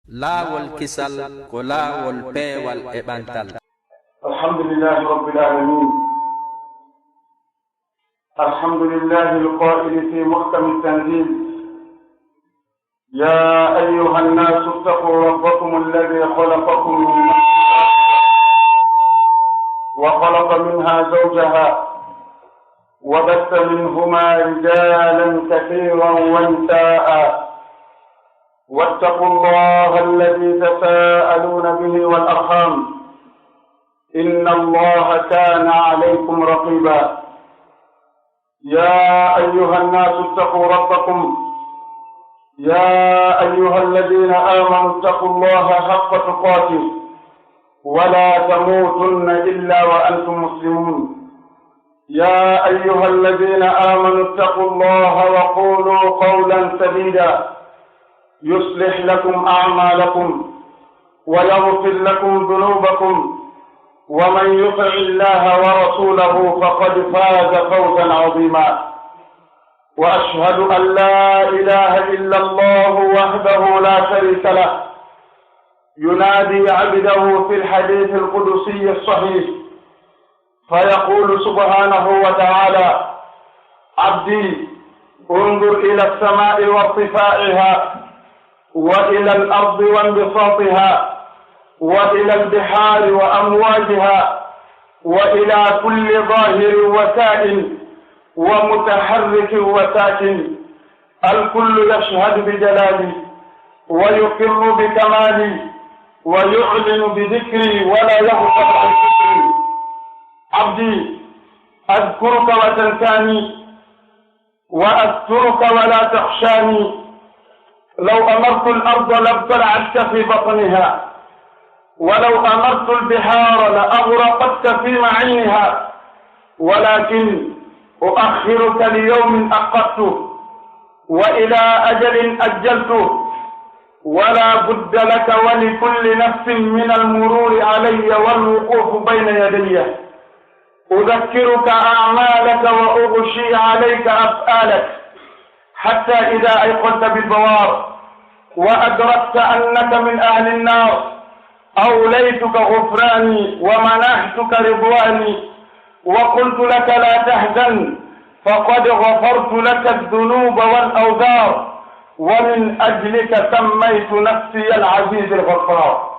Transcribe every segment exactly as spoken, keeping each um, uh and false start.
Laawol kisal ko laawol peewal e ɓantal. الحمد لله رب العالمين. الحمد لله القائل في محكم التنزيل: يا أيها الناس اتقوا ربكم الذي خلقكم من نفس واحدة وخلق منها زوجها وبث منهما رجالا كثيرا ونساء، واتقوا الله الذي تساءلون به والأرحام، إن الله كان عليكم رقيبا. يا أيها الناس اتقوا ربكم، يا أيها الذين آمنوا اتقوا الله حق تقاته ولا تموتن إلا وأنتم مسلمون. يا أيها الذين آمنوا اتقوا الله وقولوا قولا سديدا يصلح لكم أعمالكم ويغفر لكم ذنوبكم، ومن يطع الله ورسوله فقد فاز فوزا عظيما. وأشهد أن لا إله إلا الله وحده لا شريك له، ينادي عبده في الحديث القدسي الصحيح، فيقول سبحانه وتعالى: عبدي، انظر إلى السماء وارتفاعها، وإلى الأرض وانبساطها، وإلى البحار وأمواجها، وإلى كل ظاهر وكائن ومتحرك وساكن، الكل يشهد بجلالي ويقر بكمالي ويعلن بذكري ولا يغفل عن ذكري. عبدي، أذكرك وتنساني، وأسترك ولا تخشاني. لو أمرت الأرض لابتلعتك في بطنها، ولو أمرت البحار لأغرقتك في معينها، ولكن أؤخرك ليوم أقته، وإلى أجل أجلته، ولا بد لك ولكل نفس من المرور علي والوقوف بين يدي. أذكرك أعمالك وأغشي عليك أفعالك، حتى إذا أيقنت بالبوار وأدركت أنك من أهل النار، أوليتك غفراني ومنحتك رضواني، وقلت لك: لا تحزن، فقد غفرت لك الذنوب والأوزار، ومن أجلك سميت نفسي العزيز الغفار.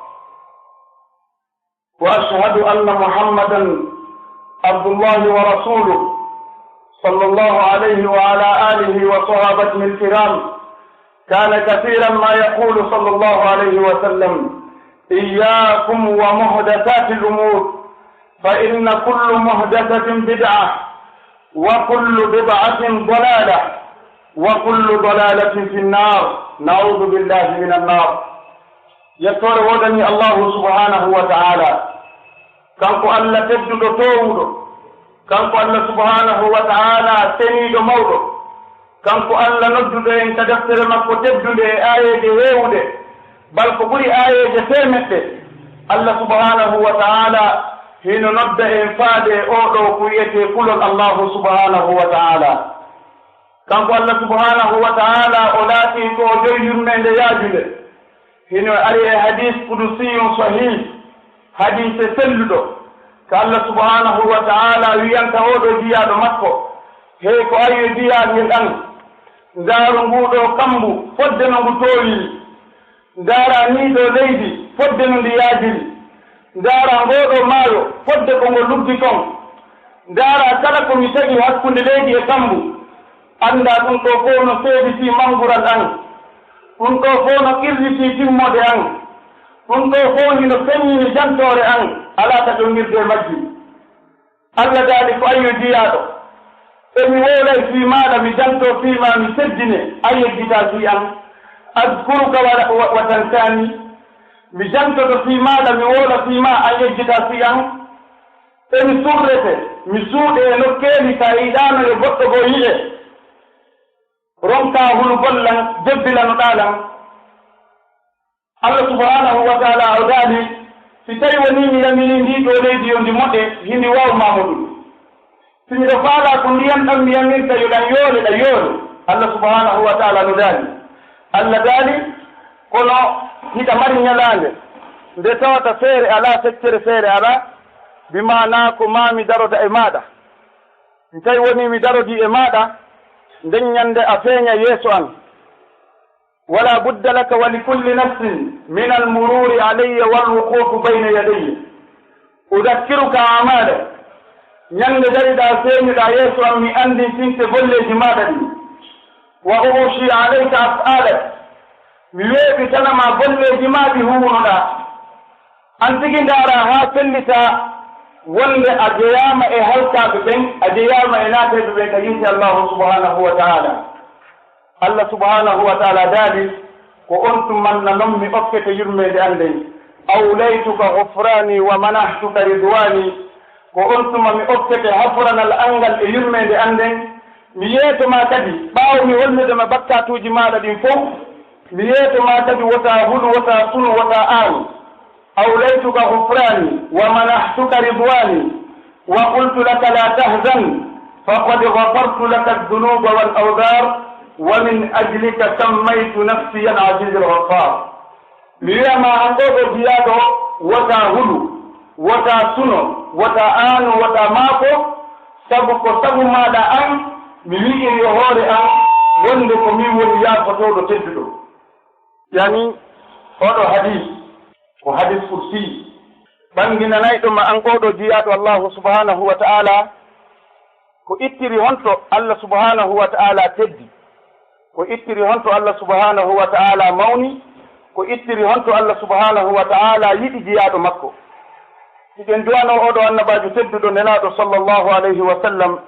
وأشهد أن محمدا عبد الله ورسوله، صلى الله عليه وعلى آله وصحابته الكرام. كان كثيرا ما يقول صلى الله عليه وسلم: إياكم ومحدثات الأمور، فإن كل محدثة بدعة، وكل بدعة ضلالة، وكل ضلالة في النار. نعوذ بالله من النار. Yettoore woodanii Allaahu subhaanahu wa ta'aalaa, kanko Alla tedduɗo toowuɗo, kanko Alla subhaanahu wa ta'aalaa seniiɗo mawɗo, kanko Alla nodduɗo en ka deftere makko teddunde e aayeeje heewuɗe, bal ko ɓuri aayeeje teemeɗɗe. Alla subhaanahu wa ta'aalaa hino nodda en faade e oo ɗoo ko wi'etee kulol Allaahu subhaanahu wa ta'aalaa. Kanko Alla subhaanahu wa ta'aalaa, o laatii ko o joy yurmeende yaajunde. Hino ari e hadiis qudusiyun sahiih, hadiise selluɗo, ka Alla subhaanahu wa ta'aalaa wi'anta oo ɗoo jiyaaɗo makko: Hey ko ayo jiyaangel an, ndaaru nguu ɗoo kambu fodde no ngu toowiri. Ndaaraa nii ɗoo leydi fodde no ndi yaajiri. Ndaaraa ngoo ɗoo maayo fodde ko ngo luggi kon. Ndaaraa kala ko mi tagi hakkunde leydi e kambu. Anndaa ɗun ɗoo fow no seeditii mangural an. Ɗun ɗoo fow no qirritii timmoode an. Ɗun ɗoo fow hino feññini jantoore an, alaa ka ƴonngirde e majji. Alla daali ko: Ayyo jiyaaɗo, e mi wowlay fii maaɗa, mi jantoo fii maa, mi teddine, a yejjitaa fii an. Azkuruka wa, wa, wa tansaani. Mi jantoto fii maaɗa, mi wowla fii maa, a yejjitaa fii an. E mi surrete, mi suuɗe e nokkeeli ka yiɗaano yo goɗɗo goo yi'e. Ronkaa hulugol lan, jebbilanoɗaa lan. Alla subhaanahu wa ta'aalaa o daali, si tawii wonii mi yamirii ndii ɗoo leydi yo ndi moɗe, hindi waaw maamuɗun. Si miɗo faalaa ko ndiyan ɗan mi yamirta yo ɗan yoole, ɗan yoole. Alla subhaanahu wa ta'aalaa no daali. Alla daali, kono Hiɗa mari ñalaande nde tawata feere alaa, feccere feere alaa, bi maanaa ko maa mi daroda e maaɗa. Si tawi wonii mi darodii e maaɗa, nden ñande a feeña yeeso an. ولا بد لك ولكل نفس من المرور علي والوقوف بين يدي. أذكرك أعمالك. Ñande dariɗaa feeñuɗaa yeeso an, mi anndintinte golleeji maaɗa ɗin. وأغشي عليك أفعالك. Mi weeɓitana ma golleeji maa ɗi huuwunoɗaa. An tigi ndaaraa haa fellitaa wonde a jeyaama e halkaaɓe ɓen, a jeyaama e naatayɓe ɓen ka yiite Allaahu subhaanahu wa ta'aalaa. Allah subhaanahu wa ta'aalaa daali, ko on tuma non mi okkete yurmeende an nden. أوليتك غفراني ومنحتك رضواني. Ko on tuma mi okkete hafuranal an ngal e yurmeende an nden. Mi yeeto ma kadi, ɓaawo mi hollude ma bakkaatuuji maaɗa ɗin fow, mi yeeto ma kadi wota hulu, wota sunu, wota aanu. أوليتك غفراني ومنحتك رضواني وقلت لك لا تحزن فقد غفرت لك الذنوب والأوزار ومن أجلك سميت نفسي العزيز الغفار. Mi wi'a ma an ɗoo ɗoo jiyaaɗo, wota hulu, wota suno, wota aanu, wota maako, sabu ko sabu maaɗa an mi wi'iri e hoore an wonde ko min woni yaafotooɗo tedduɗo. Yani, oo ɗoo hadiis ko hadiis kursi. Ɓannginanayɗo ma an oo ɗoo jiyaaɗo Allaahu subhaanahu wa ta'aalaa, ko ittiri honto Allah subhaanahu wa ta'aalaa teddi, ko ittiri honto Allah subhaanahu wa ta'aalaa mawni, ko ittiri honto Allah subhaanahu wa ta'aalaa yiɗi jiyaaɗo makko. Hiɗen du'anoo oo ɗoo annabaajo tedduɗo, Nelaaɗo sallallahu alayhi wa sallam,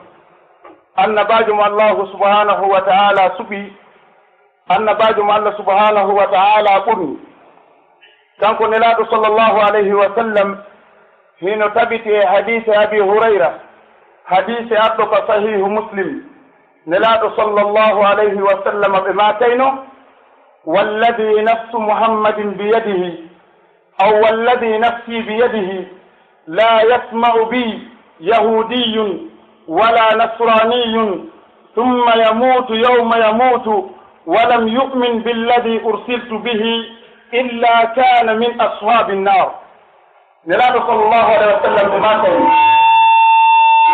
annabaajo mo Allaahu subhaanahu wa ta'aalaa suɓi, annabaajo mo Allah subhaanahu wa ta'aalaa ɓurni. Kanko Nelaaɗo sallallahu alayhi wa sallam hino tabiti e hadiise Abi Hurayra, hadiise arɗo ka Sahiihu Muslim, Nelaaɗo sallallahu alayhi wa sallam ɓe maakayno, والذي نفس محمد بيده، أو والذي نفسي بيده، لا يسمع بي يهودي ولا نصراني ثم يموت يوم يموت ولم يؤمن بالذي أرسلت به إلا كان من أصحاب النار. Nelaaɗo sallallahu alayhi wa sallam ɓe maakayno,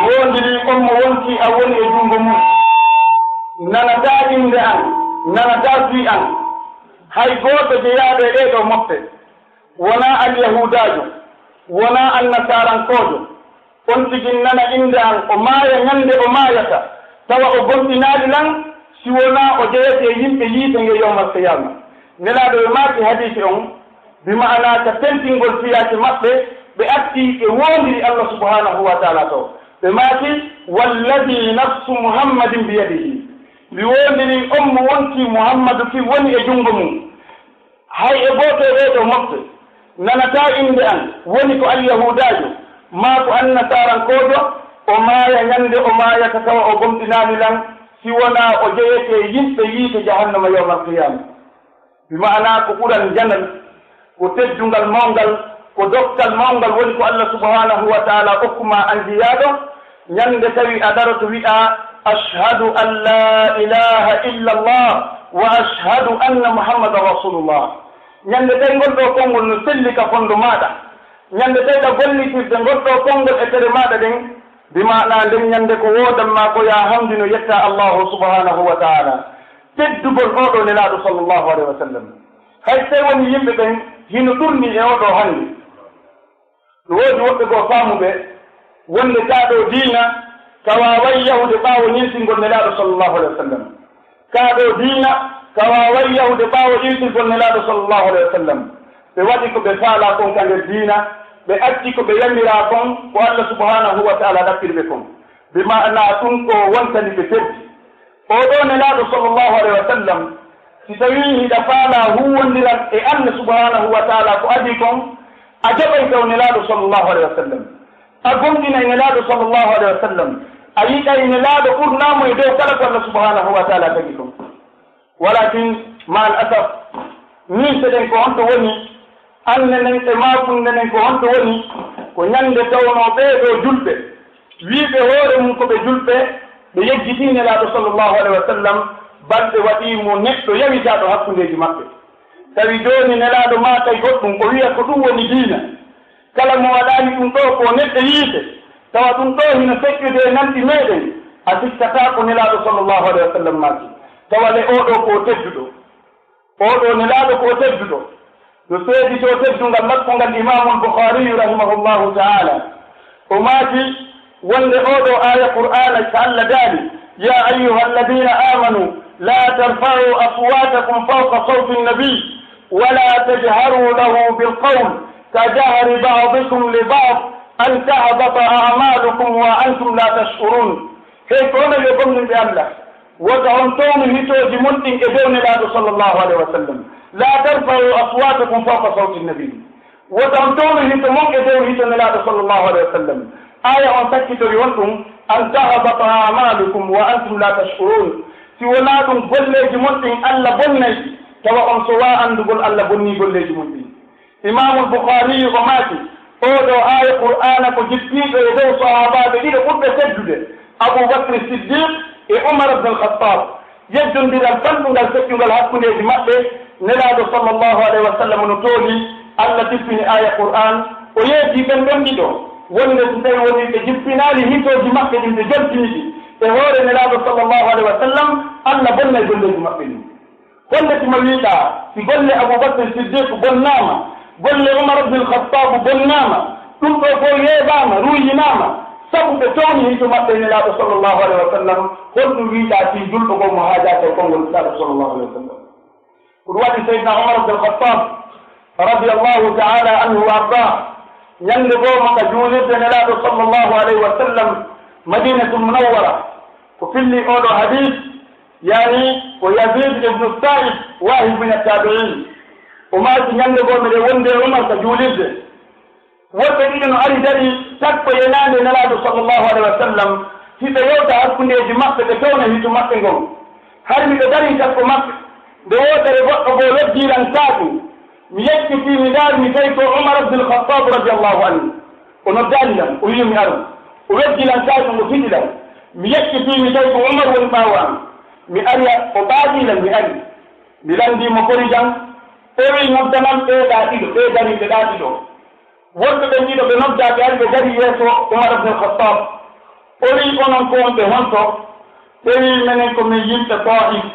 woondirii on mo wonti a woni e junngo mum, nanataa innde an, nanataa fii an, hay gooto jeyaaɗo e ɗee ɗoo mofte, wonaa alyahuudaajo, wonaa annasarankoojo, on tigi nana innde an, o maaya ñande o maayata, tawa o gomɗinaali lan, si wonaa o jeyete e yimɓe yiite nge yawmal qiyaama. Nelaaɗo ɓe maaki hadiisi on, bi ma'anaa ka tentingol fiyaake maɓɓe, ɓe acci ɓe woondiri Allah subhaanahu wa ta'aalaa to. Ɓe maaki, والذي نفس محمد بيده. Mi woondirii on mo wonti Muhammadu kin woni e junngo mum. Hay e gooto e ɓee ɗoo mofte nanataa innde an, woni ko alyahuudaajo, maa ko annasarankoojo, o maaya ñande o maayata tawa o gomɗinaali lan, si wonaa o jeyete e yimɓe yiite jahannama yawmal qiyaama. Bi ma'anaa ko ɓural njanal, ko teddungal mawngal, ko dokkal mawngal woni ko Allah subhaanahu wa ta'aalaa okku ma an jiyaaɗo, ñande tawi a daroto wi'aa, أشهد أن لا إله إلا الله وأشهد أن محمدا رسول الله. Ñande tawi ngol ɗoo konngol no selli ka fondo maaɗa, ñande tawi ɗa gollitirde ngol ɗoo konngol e tere maaɗa ɗen, bi ma'anaa nden ñande ko woodan ma ko yaa hamdino yettaa Allaahu subhaanahu wa ta'aalaa. Teddugol oo ɗoo Nelaaɗo sallallahu alayhi wa sallam. Hay si tawi wonii yimɓe ɓen hino ɗuuɗi e oo ɗoo hannde, no woodi woɓɓe goo faamuɓe wonde kaa ɗoo diina ka waaway yahude ɓaawo ñiitingol Nelaaɗo sallallahu alayhi wa sallam. Kaa ɗoo diina ka waaway yahude ɓaawo iwtirgol Nelaaɗo sallallahu alayhi wa sallam. Ɓe waɗi ko ɓe faalaa kon ka nder diina, ɓe acci ko ɓe yamiraa kon ko Allah subhaanahu wa ta'aalaa ɗaɓɓiri ɓe kon. Bi ma'anaa ɗun ko wontani ɓe teddi. Oo ɗoo Nelaaɗo sallallahu alayhi wa sallam, si tawii hiɗa faalaa huuwondiral e Allah subhaanahu wa ta'aalaa ko adii kon, a jaɓay taw Nelaaɗo sallallahu alayhi wa sallam. A gomɗinay Nelaaɗo sallallahu alayhi wa sallam. A yiɗay Nelaaɗo ɓurnaa mo e dow kala ko Allah subhaanahu wa ta'aalaa tagi kon. Walaakin, ma'al asaf, miilteɗen ko honto woni, annenen e maakunnenen ko honto woni, ko ñande tawnoo ɓee ɗoo julɓe, wiiɓe hoore mum ko ɓe julɓe, ɓe yejjitii Nelaaɗo sallallahu alayhi wa sallam, balɗe waɗii mo neɗɗo yawitaaɗo hakkundeeji maɓɓe. Tawi jooni Nelaaɗo maakay goɗɗum, o wi'a ko ɗum woni diina. Kala mo waɗaali ɗum ɗoo ko neɗɗo yiite, tawa ɗum ɗoo hino feƴƴude e nanɗi meɗen, a sikkataa ko Nelaaɗo sallallahu alayhi wa sallam maaki. Tawa le oo ɗoo ko o tedduɗo. Oo ɗoo Nelaaɗo ko o tedduɗo. No seeditoo teddungal makko ngal Imaamul Bukhaariyu rahimahullahu ta'ala. O maaki wonde oo ɗoo aaya Qur'aana ka Alla daali, "يا أيها الذين آمنوا لا ترفعوا أصواتكم فوق صوت النبي ولا تجهروا له بالقول كجهر بعضكم لبعض أن تحبط أعمالكم وأنتم لا تشعرون." Hey, ko onon yo gomɗinɓe Alla, wota on townu hitooji mon ɗin e dow Nelaaɗo sallallahu alayhi wa sallam. "لا ترفعوا أصواتكم فوق صوت النبي." Wota on townu hito mon e dow hito Nelaaɗo sallallahu alayhi wa sallam. Aaya on sakkitori on ɗum, "أن تحبط أعمالكم وأنتم لا تشعرون." Si wonaa ɗum, golleeji mon ɗin Alla bonnay ɗi, tawa on sowaa anndugol Alla bonnii golleeji mon ɗin. Imaamul Bukhaariyu o maaki, oo ɗoo aaya Qur'aana ko jippiiɗo e dow sahaabaaɓe ɗiɗo ɓurɓe teddude, Abu Bakr Siddiq e Umar ibn al-Khattab. Yejjondiral fanɗungal feƴƴungal hakkundeeji maɓɓe, Nelaaɗo sallallahu alayhi wa sallam no tooli, Alla jippini aaya Qur'aan, o yeetii ɓen ɗon ɗiɗo, wonde si tawii wonii ɓe jippinaali hitooji maɓɓe ɗin, ɓe joltini ɗi e hoore Nelaaɗo sallallahu alayhi wa sallam, Alla bonnay golleeji maɓɓe ɗin. Honde tuma wiiɗaa si golle Abu Bakr Siddiq bonnaama, golle Umar ibn al-Khattab bonnaama, ɗum ɗoo fow yeebaama, ruuyinaama, sabu ɓe towni hito maɓɓe e Nelaaɗo sallallahu alayhi wa sallam? Honɗum wiiɗaa fii julɗo goo mo haajaaka e konngol Nelaaɗo sallallahu alayhi wa sallam? Ko ɗum waɗi Seydina Umar ibn al-Khattab radiyallahu ta'ala anhu wa ardaah, ñannde goo mo ka juulirde Nelaaɗo sallallahu alayhi wa sallam Madinatul Munawwara, ko filli oo ɗoo hadiis, yani ko Yazid ibn Sa'ib, Wahib min at-tabi'in. O maaki, ñannde goo miɗen wondi e Umar ka juulirde. Woɓɓe ɗiɗo no ari darii takko yenaande Nelaaɗo sallallahu alayhi wa sallam, hiɓe yewta hakkundeeji maɓɓe, ɓe towna hito maɓɓe ngon. Hari miɗo darii takko maɓɓe, nde wootere goɗɗo goo noddii lan kaaƴu. Mi yeccitii, mi ndaari, mi tawi ko Umar ibn al-Khattab radiyallahu anhu. O noddaali lan, o wi'i mi aru. O weddi lan kaaƴu, o fiɗi lan. Mi yeccitii, mi tawi ko Umar woni ɓaawo an. Mi ari, o ɓaadii lan, mi ari. Mi lanndii mo kori jam, o wi'i, "Noddanan ɓee ɗaa ɗiɗo, ɓee dariiɓe ɗaa ɗiɗo." Woɓɓe ɓen ɗiɗo ɓe noddaa, ɓe ari, ɓe darii yeeso Umar ibn al-Khattab. O wi'i, "Onon ko wonɓe honto?" Ɓe wi'i, "Menen ko min yimɓe Taif.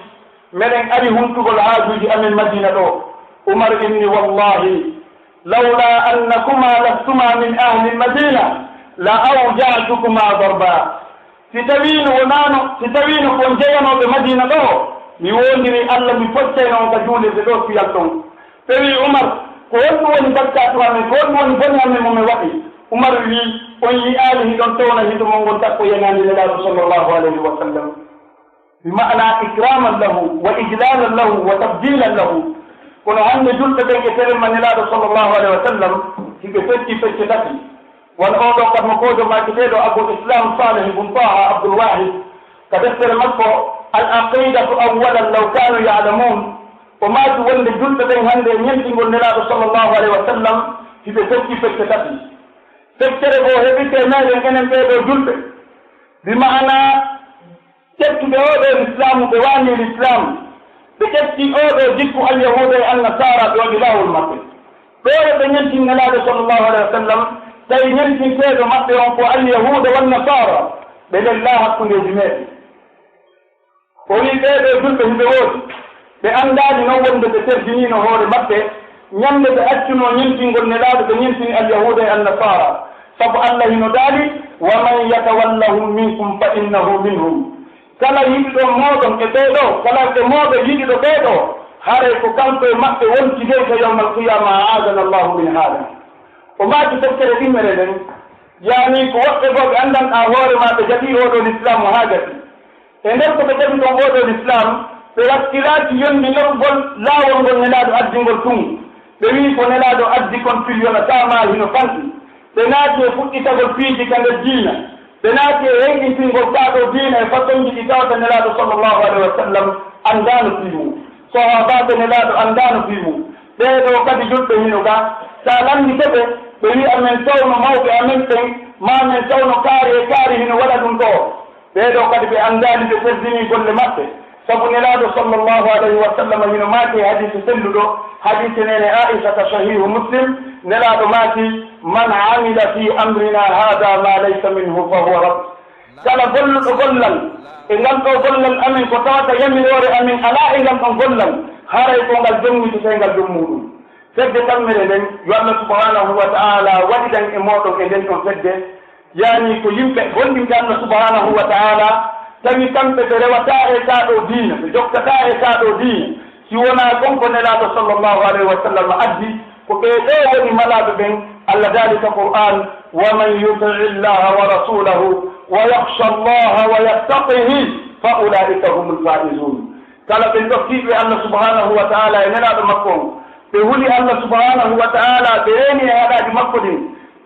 Meɗen ari huntugol haajuuji amen Madina ɗoo." Umar inni, "Wallahi, lawla annakuma lastuma min ahli al-Madina, la awja'tukuma darba." Si tawiino wonaano, si tawiino ko on jeyanooɓe Madiina ɗoo, mi woondirii Alla, mi foccayno on ka juulirde ɗoo, si yalton. Ɓe wi'i Umar, "Ko honɗum woni bakkaatu amen? Ko honɗum woni bone amen mo men waɗi?" Umar wi'i, "On yi'aali hiɗon towna hito mon ngon takko yenaande Nelaaɗo sallallahu alayhi wa sallam." Bi ma'ana ikraman lahu, wa ijlalan lahu, wa tabjilan lahu. Kono hannde julɓe ɓen e terema Nelaaɗo sallallahu alayhi wa sallam, hiɓe fecci pecce tati. Wano oo ɗoo karmokoojo maaketeeɗo Abul Islam Salih ibn Taha Abdul Wahid, ka deftere makko Al Aqidatu Awwalan Law Kanu Ya'lamun, o maaki wonde julɓe ɓen hannde e ñentingol Nelaaɗo sallallahu alayhi wa sallam, hiɓe fecci pecce tati. Feccere goo heɓike meɗen enen ɓee ɗoo julɓe, bi ma'ana ƴettuɓe oo ɗoo lislaamu, ɓe waanii lislaamu, ɓe ƴetti oo ɗoo jikku alyahuuda e annasaara, ɓe waɗi laawol maɓɓe. Ɗoo e ɓe ñentin Nelaaɗo sallallahu alayhi wa sallam, tawi ñentinteeɗo maɓɓe on ko alyahuuda wan nasaara, ɓe lellaa hakkundeeji meɗen. O wi'i, ɓee ɗoo julɓe hiɓe woodi, ɓe anndaali non wonde ɓe terdiniino hoore maɓɓe, ñande ɓe accunoo ñentingol Nelaaɗo, ɓe ñentini alyahuuda e annasaara. Sabu Alla hino daali, "Wa man yatawallahum minkum fa innahu minhum." Kala yiɗuɗo mooɗon e ɓee ɗoo, kala e mooɗon yiɗuɗo ɓee ɗoo, haray ko kanko e maɓɓe wontideyta yawmal qiyaama, a'aadana Allahu min haada. O maaki feccere ɗimmere nden, yaani ko woɓɓe goo ɓe anndanɗaa hoore maa ɓe jaɓii oo ɗoo lislaamu haa gasi. E nder ko ɓe jaɓi ɗon oo ɗoo lislaamu, ɓe wakkilaki yonndinirgol laawol ngol Nelaaɗo addi ngol tun. Ɓe wi'i ko Nelaaɗo addi kon fil yonataa maa hino fanɗi. Ɓe naati e fuɗɗitagol piiji ka nder diina. Ɓe naati e heyɗintingol kaa ɗoo diina e façonji ɗi tawata Nelaaɗo sallallahu alayhi wa sallam anndaano fii mun. Sahaabaaɓe Nelaaɗo anndaano fii mun. Ɓee ɗoo kadi julɓe hino ga, si a lanndike ɓe, ɓe wi'a men tawno mawɓe amen ɓen, maa men tawno kaari e kaari hino waɗa ɗum ɗoo. Ɓee ɗoo kadi ɓe anndaali, ɓe terdinii golle maɓɓe. Sabu Nelaaɗo sallallahu alayhi wa sallam hino maaki e hadiisi selluɗo, hadiisi neene Aa'isata, Sahiihu Muslim, Nelaaɗo maaki, "Man amila fi amrina haada ma laysa minhu fa huwa radd." Kala golluɗo gollal e ngal ɗoo gollal amen ko tawata yamiroore amen alaa e ngal ɗon gollal, haray ko ngal jommitete ngal dow muuɗum. Fedde tammere nden, yo Allah subhanahu wa ta'ala waɗidan e mooɗon e nden ɗon fedde, yaani ko yimɓe gomɗinɓe Allah subhanahu wa ta'ala, tawi kamɓe ɓe rewataa e kaa ɗoo diina, ɓe jokkataa e kaa ɗoo diina, si wonaa kon ko Nelaaɗo sallallahu alayhi wa sallam addi, ko ɓee ɗoo woni malaaɓe ɓen. Allah daali ka Qur'aan, "Wa man yuti'i Llaaha wa rasuulahu wa yakhsha Llaaha wa yattaqihi fa ulaa'ika humul faa'izuun." Kala ɓen ɗoftiiɓe Allah subhanahu wa ta'ala e Nelaaɗo makko on, ɓe huli Allah subhanahu wa ta'ala, ɓe reeni e haɗaaɗi makko ɗin,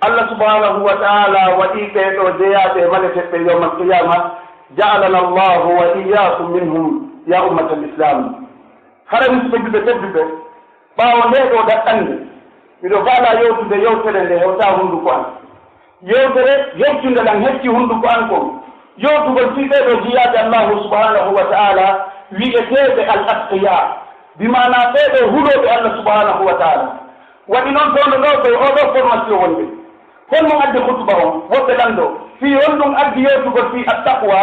Allah subhanahu wa ta'ala waɗii ɓee ɗoo jeyaaɓe e maleteɓɓe yawmal qiyaama, ja'alana Allahu wa iyyakum minhum, ya ummatal Islam. Hara musidɓe juɓɓe tedduɓe, ɓaawo ndee ɗoo daɗɗannde, miɗo faalaa yewtude yewtere nde hewtaa hunnduko an. Yewtere yewtunde lan hecci hunnduko an kon, yewtugol fii ɓee ɗoo jiyaaɓe Allahu subhanahu wa ta'ala wi'eteeɓe al atqiya, bi maanaa ɓee ɗoo hulooɓe Allah subhanahu wa ta'ala. Waɗi non fewndo ɗoo ko e oo ɗoo formation wonde. Honno addi khutba on? Woɓɓe lanndoo, fii honɗun addi yewtugol fii at-taqwa?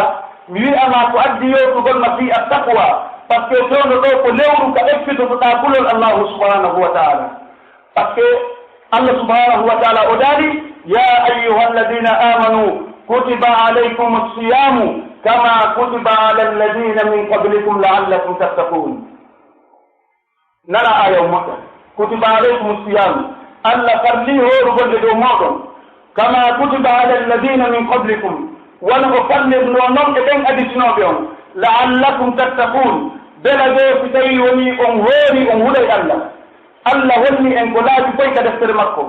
Mi wi'a ma ko addi yewtugol ma fii at-taqwa, parce que fewndo ɗoo ko lewru ka ekkitotoɗaa kulol Allahu subhanahu wa ta'ala. Parce que Allah subhanahu wa ta'ala o daali, "Ya ayyuhalladhina amanu kutiba alaykumus siyamu kama kutiba ala alladhina min qablikum la'allakum tattaqun." Nana aya on moƴƴa. "Kutiba alaykumus siyamu." Allah farlii hoorugol e dow mooɗon. "Kama kutiba ala alladhina min qablikum." Wano o farlirnoo non e ɓen aditinooɓe on. "La'allakum tattaqun." Bela ɓe si tawii wonii on hoori on hulay Allah. Allah holli en ko laaɓi koy ka deftere makko,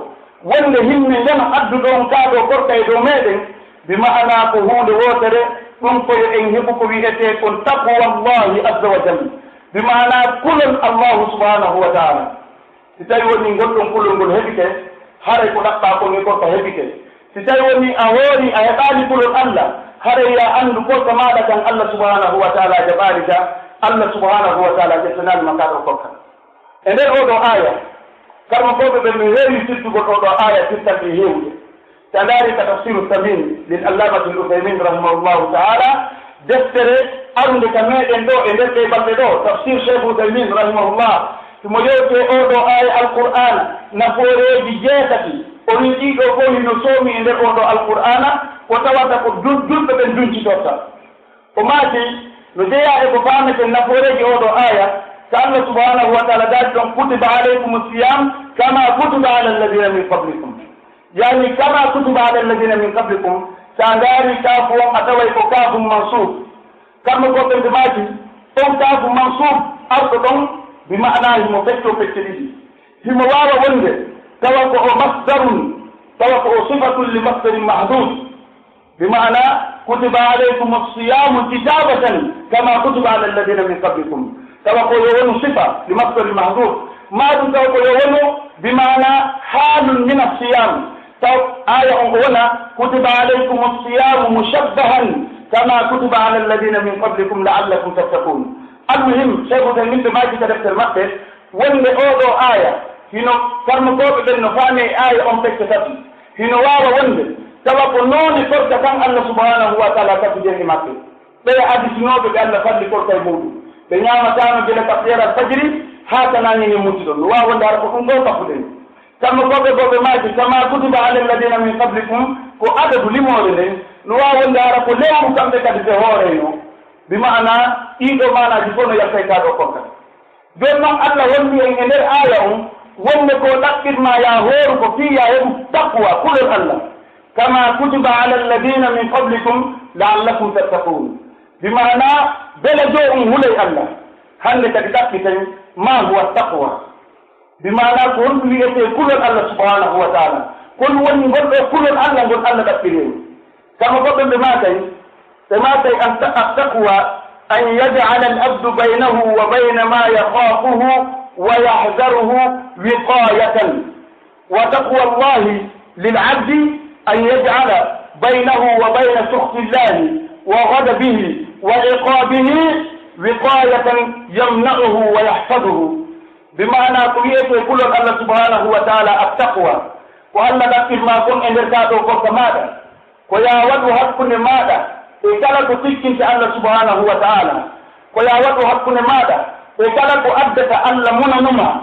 wonde hinne njano adduɗo on kaa ɗoo korka e dow meɗen, bi ma'anaa ko huunde wootere, ɗun ko yo en heɓu ko wi'etee kon taqwallahi azza wa jalla, bi ma'anaa kulol Allahu subhanahu wa ta'ala. Si tawii wonii ngol ɗon kulol ngol heɓike, haray ko ɗaɓɓaa kon e korka heɓike. Si tawii wonii a hoori a heɓaali kulol Allah, haray yo a anndu korka maaɗa kan Allah subhanahu wa ta'ala jaɓaali ka, Allah subhanahu wa ta'ala ƴettanaali ma kaa ɗoo korka. E nder oo ɗoo aaya, karmokooɓe ɓen no heewi firtugol oo ɗoo aaya firtanɗe heewuɗe. Si a ndaari ka Tafsiru Samin lil Allamatil Uthaymin rahimahullahu ta'ala, deftere arunde ka meɗen ɗoo e nder ɗee balɗe ɗoo, Tafsir Sheikh Uthaymin rahimahullah, himo yewti e oo ɗoo aaya Alqur'aana, nafooreeji jeetati, o wi'i ɗii ɗoo fow hino soomi e nder oo ɗoo Alqur'aana, ko tawata ko dul-, julɓe ɓen duncitorta. O maaki, no jeyaa e ko faameten nafooreeji oo ɗoo aaya, ka Allah subhanahu wa ta'ala daali ɗon, "Kutiba alaykumus siyam kama kutiba ala alladhina min qablikum." Yaani, "kama kutiba ala alladhina min qablikum", si a ndaarii kaafu on, a taway ko kaafun mansuub. Kamɓe ko ɓe maaki, on kaafu mansuub, arɗo ɗon, bi ma'anaa himo feccoo pecce ɗiɗi. Himo waawa wonde, tawa ko o masdarun, tawa ko o sifatun li masdarin mahdud. Bi ma'ana, "Kutiba alaykumus siyamu kitabatan kama kutiba ala alladhina min qablikum." Tawa ko yo wonu sifa li masdari mahdhuf. Maa ɗun tawa ko yo wonu bi ma'ana halun min as-siyam. Taw aya on ko wona, "Kutiba alaykumus siyamu mushabbahan kama kutiba ala alladhina min qablikum la'allakum tattaqun." Al-muhim, Cheikh Uthaymin ɓe maaki ka deftere maɓɓe, wonde oo ɗoo aaya, hino karmokooɓe ɓen no faami e aaya on pecce tati. Hino waawa wonde, tawa ko noone korka kan Allah subhanahu wa ta'ala tagude e maɓɓe. Ɓeya adisinooɓe ɓe Allah falli korka e muuɗum. Ɓe ñaamataano gila ka ɓeeral fajiri haa ka naange ngen muti ɗon. No waawa wonde hara ko ɗum ɗoo taguɗen. Kamɓe ko ɓe, ko ɓe maaki, "Kama kutiba ala alladhina min qablikum", ko adadu limoore nden. No waawa wonde hara ko lewru kamɓe kadi ɓe hooreyno. Bi ma'ana, ɗii ɗoo maanaaji fow no yalta e kaa ɗoo korka. Jooni non, Allah holli en e nder aaya on wonde ko ɗaɓɓirmaa yo a hooru ko fii yo a heɓu taqwa, kulol Allah. "Kama kutiba ala alladhina min qablikum la'allakum tattaqun." Bi ma'ana, bela joo on hulay Allah. Hannde kadi ɗaɓɓiten, ma huwa taqwa? Bi ma'ana, ko honɗum wi'etee kulol Allah subhanahu wa ta'ala? Ko honɗum woni ngol ɗoo kulol Allah ngol Allah ɗaɓɓiri en? Kama ko ɓe, ɓe maakay, ɓe maakay an ta-, at-taqwa an yaj'ala al-abdu baynahu wa bayna ma yakhafuhu wa yahzaruhu wiqayatan. Wa taqwa Allahi lil abdi an yaj'ala baynahu wa bayna sukhti Allahi wa ghadabihi wa iqabihi وقاية يمنعه ويحفظه. Bi maanaa ko wi'etee kulol Allah subhanahu wa ta'ala at-taqwa, ko Allah ɗaɓɓir maa kon e nder kaa ɗoo korka maaɗa, ko yaa waɗu hakkunde maaɗa e kala ko tikkinta Allah subhanahu wa ta'ala, ko yaa waɗu hakkunde maaɗa e kala ko addata Allah munanu maa,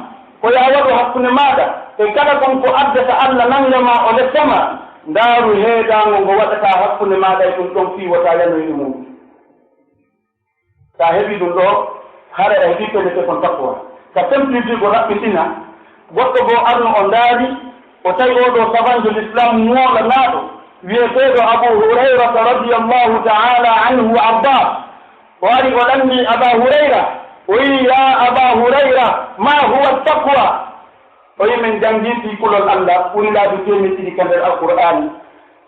ko yaa waɗu hakkunde maaɗa e kala kon ko addata Allah nanga maa o letta maa, ndaaru heedaango ngo waɗataa hakkunde maaɗa e ɗum ɗon fii wota yanoy e muɗum. Sa heɓii ɗum ɗoo, hara a heɓii ko wi'etee kon taqwa. Ka simplifier ko raɓɓiɗina, goɗɗo goo arno o ndaari, o tawi oo ɗoo sabanjo Lislaam moolanaaɗo, wi'eteeɗo Abu Hurayrata radiyallahu ta'ala anhu wa ardaa. O ari o lanndii Aba Hurayra, o wi'i, "Yaa Aba Hurayra, maa huwa taqwa?" O wi'i, "Min janngii fii kulol Allah, ɓuri laabi teemeɗɗe ɗiɗi ka nder Alqur'aani.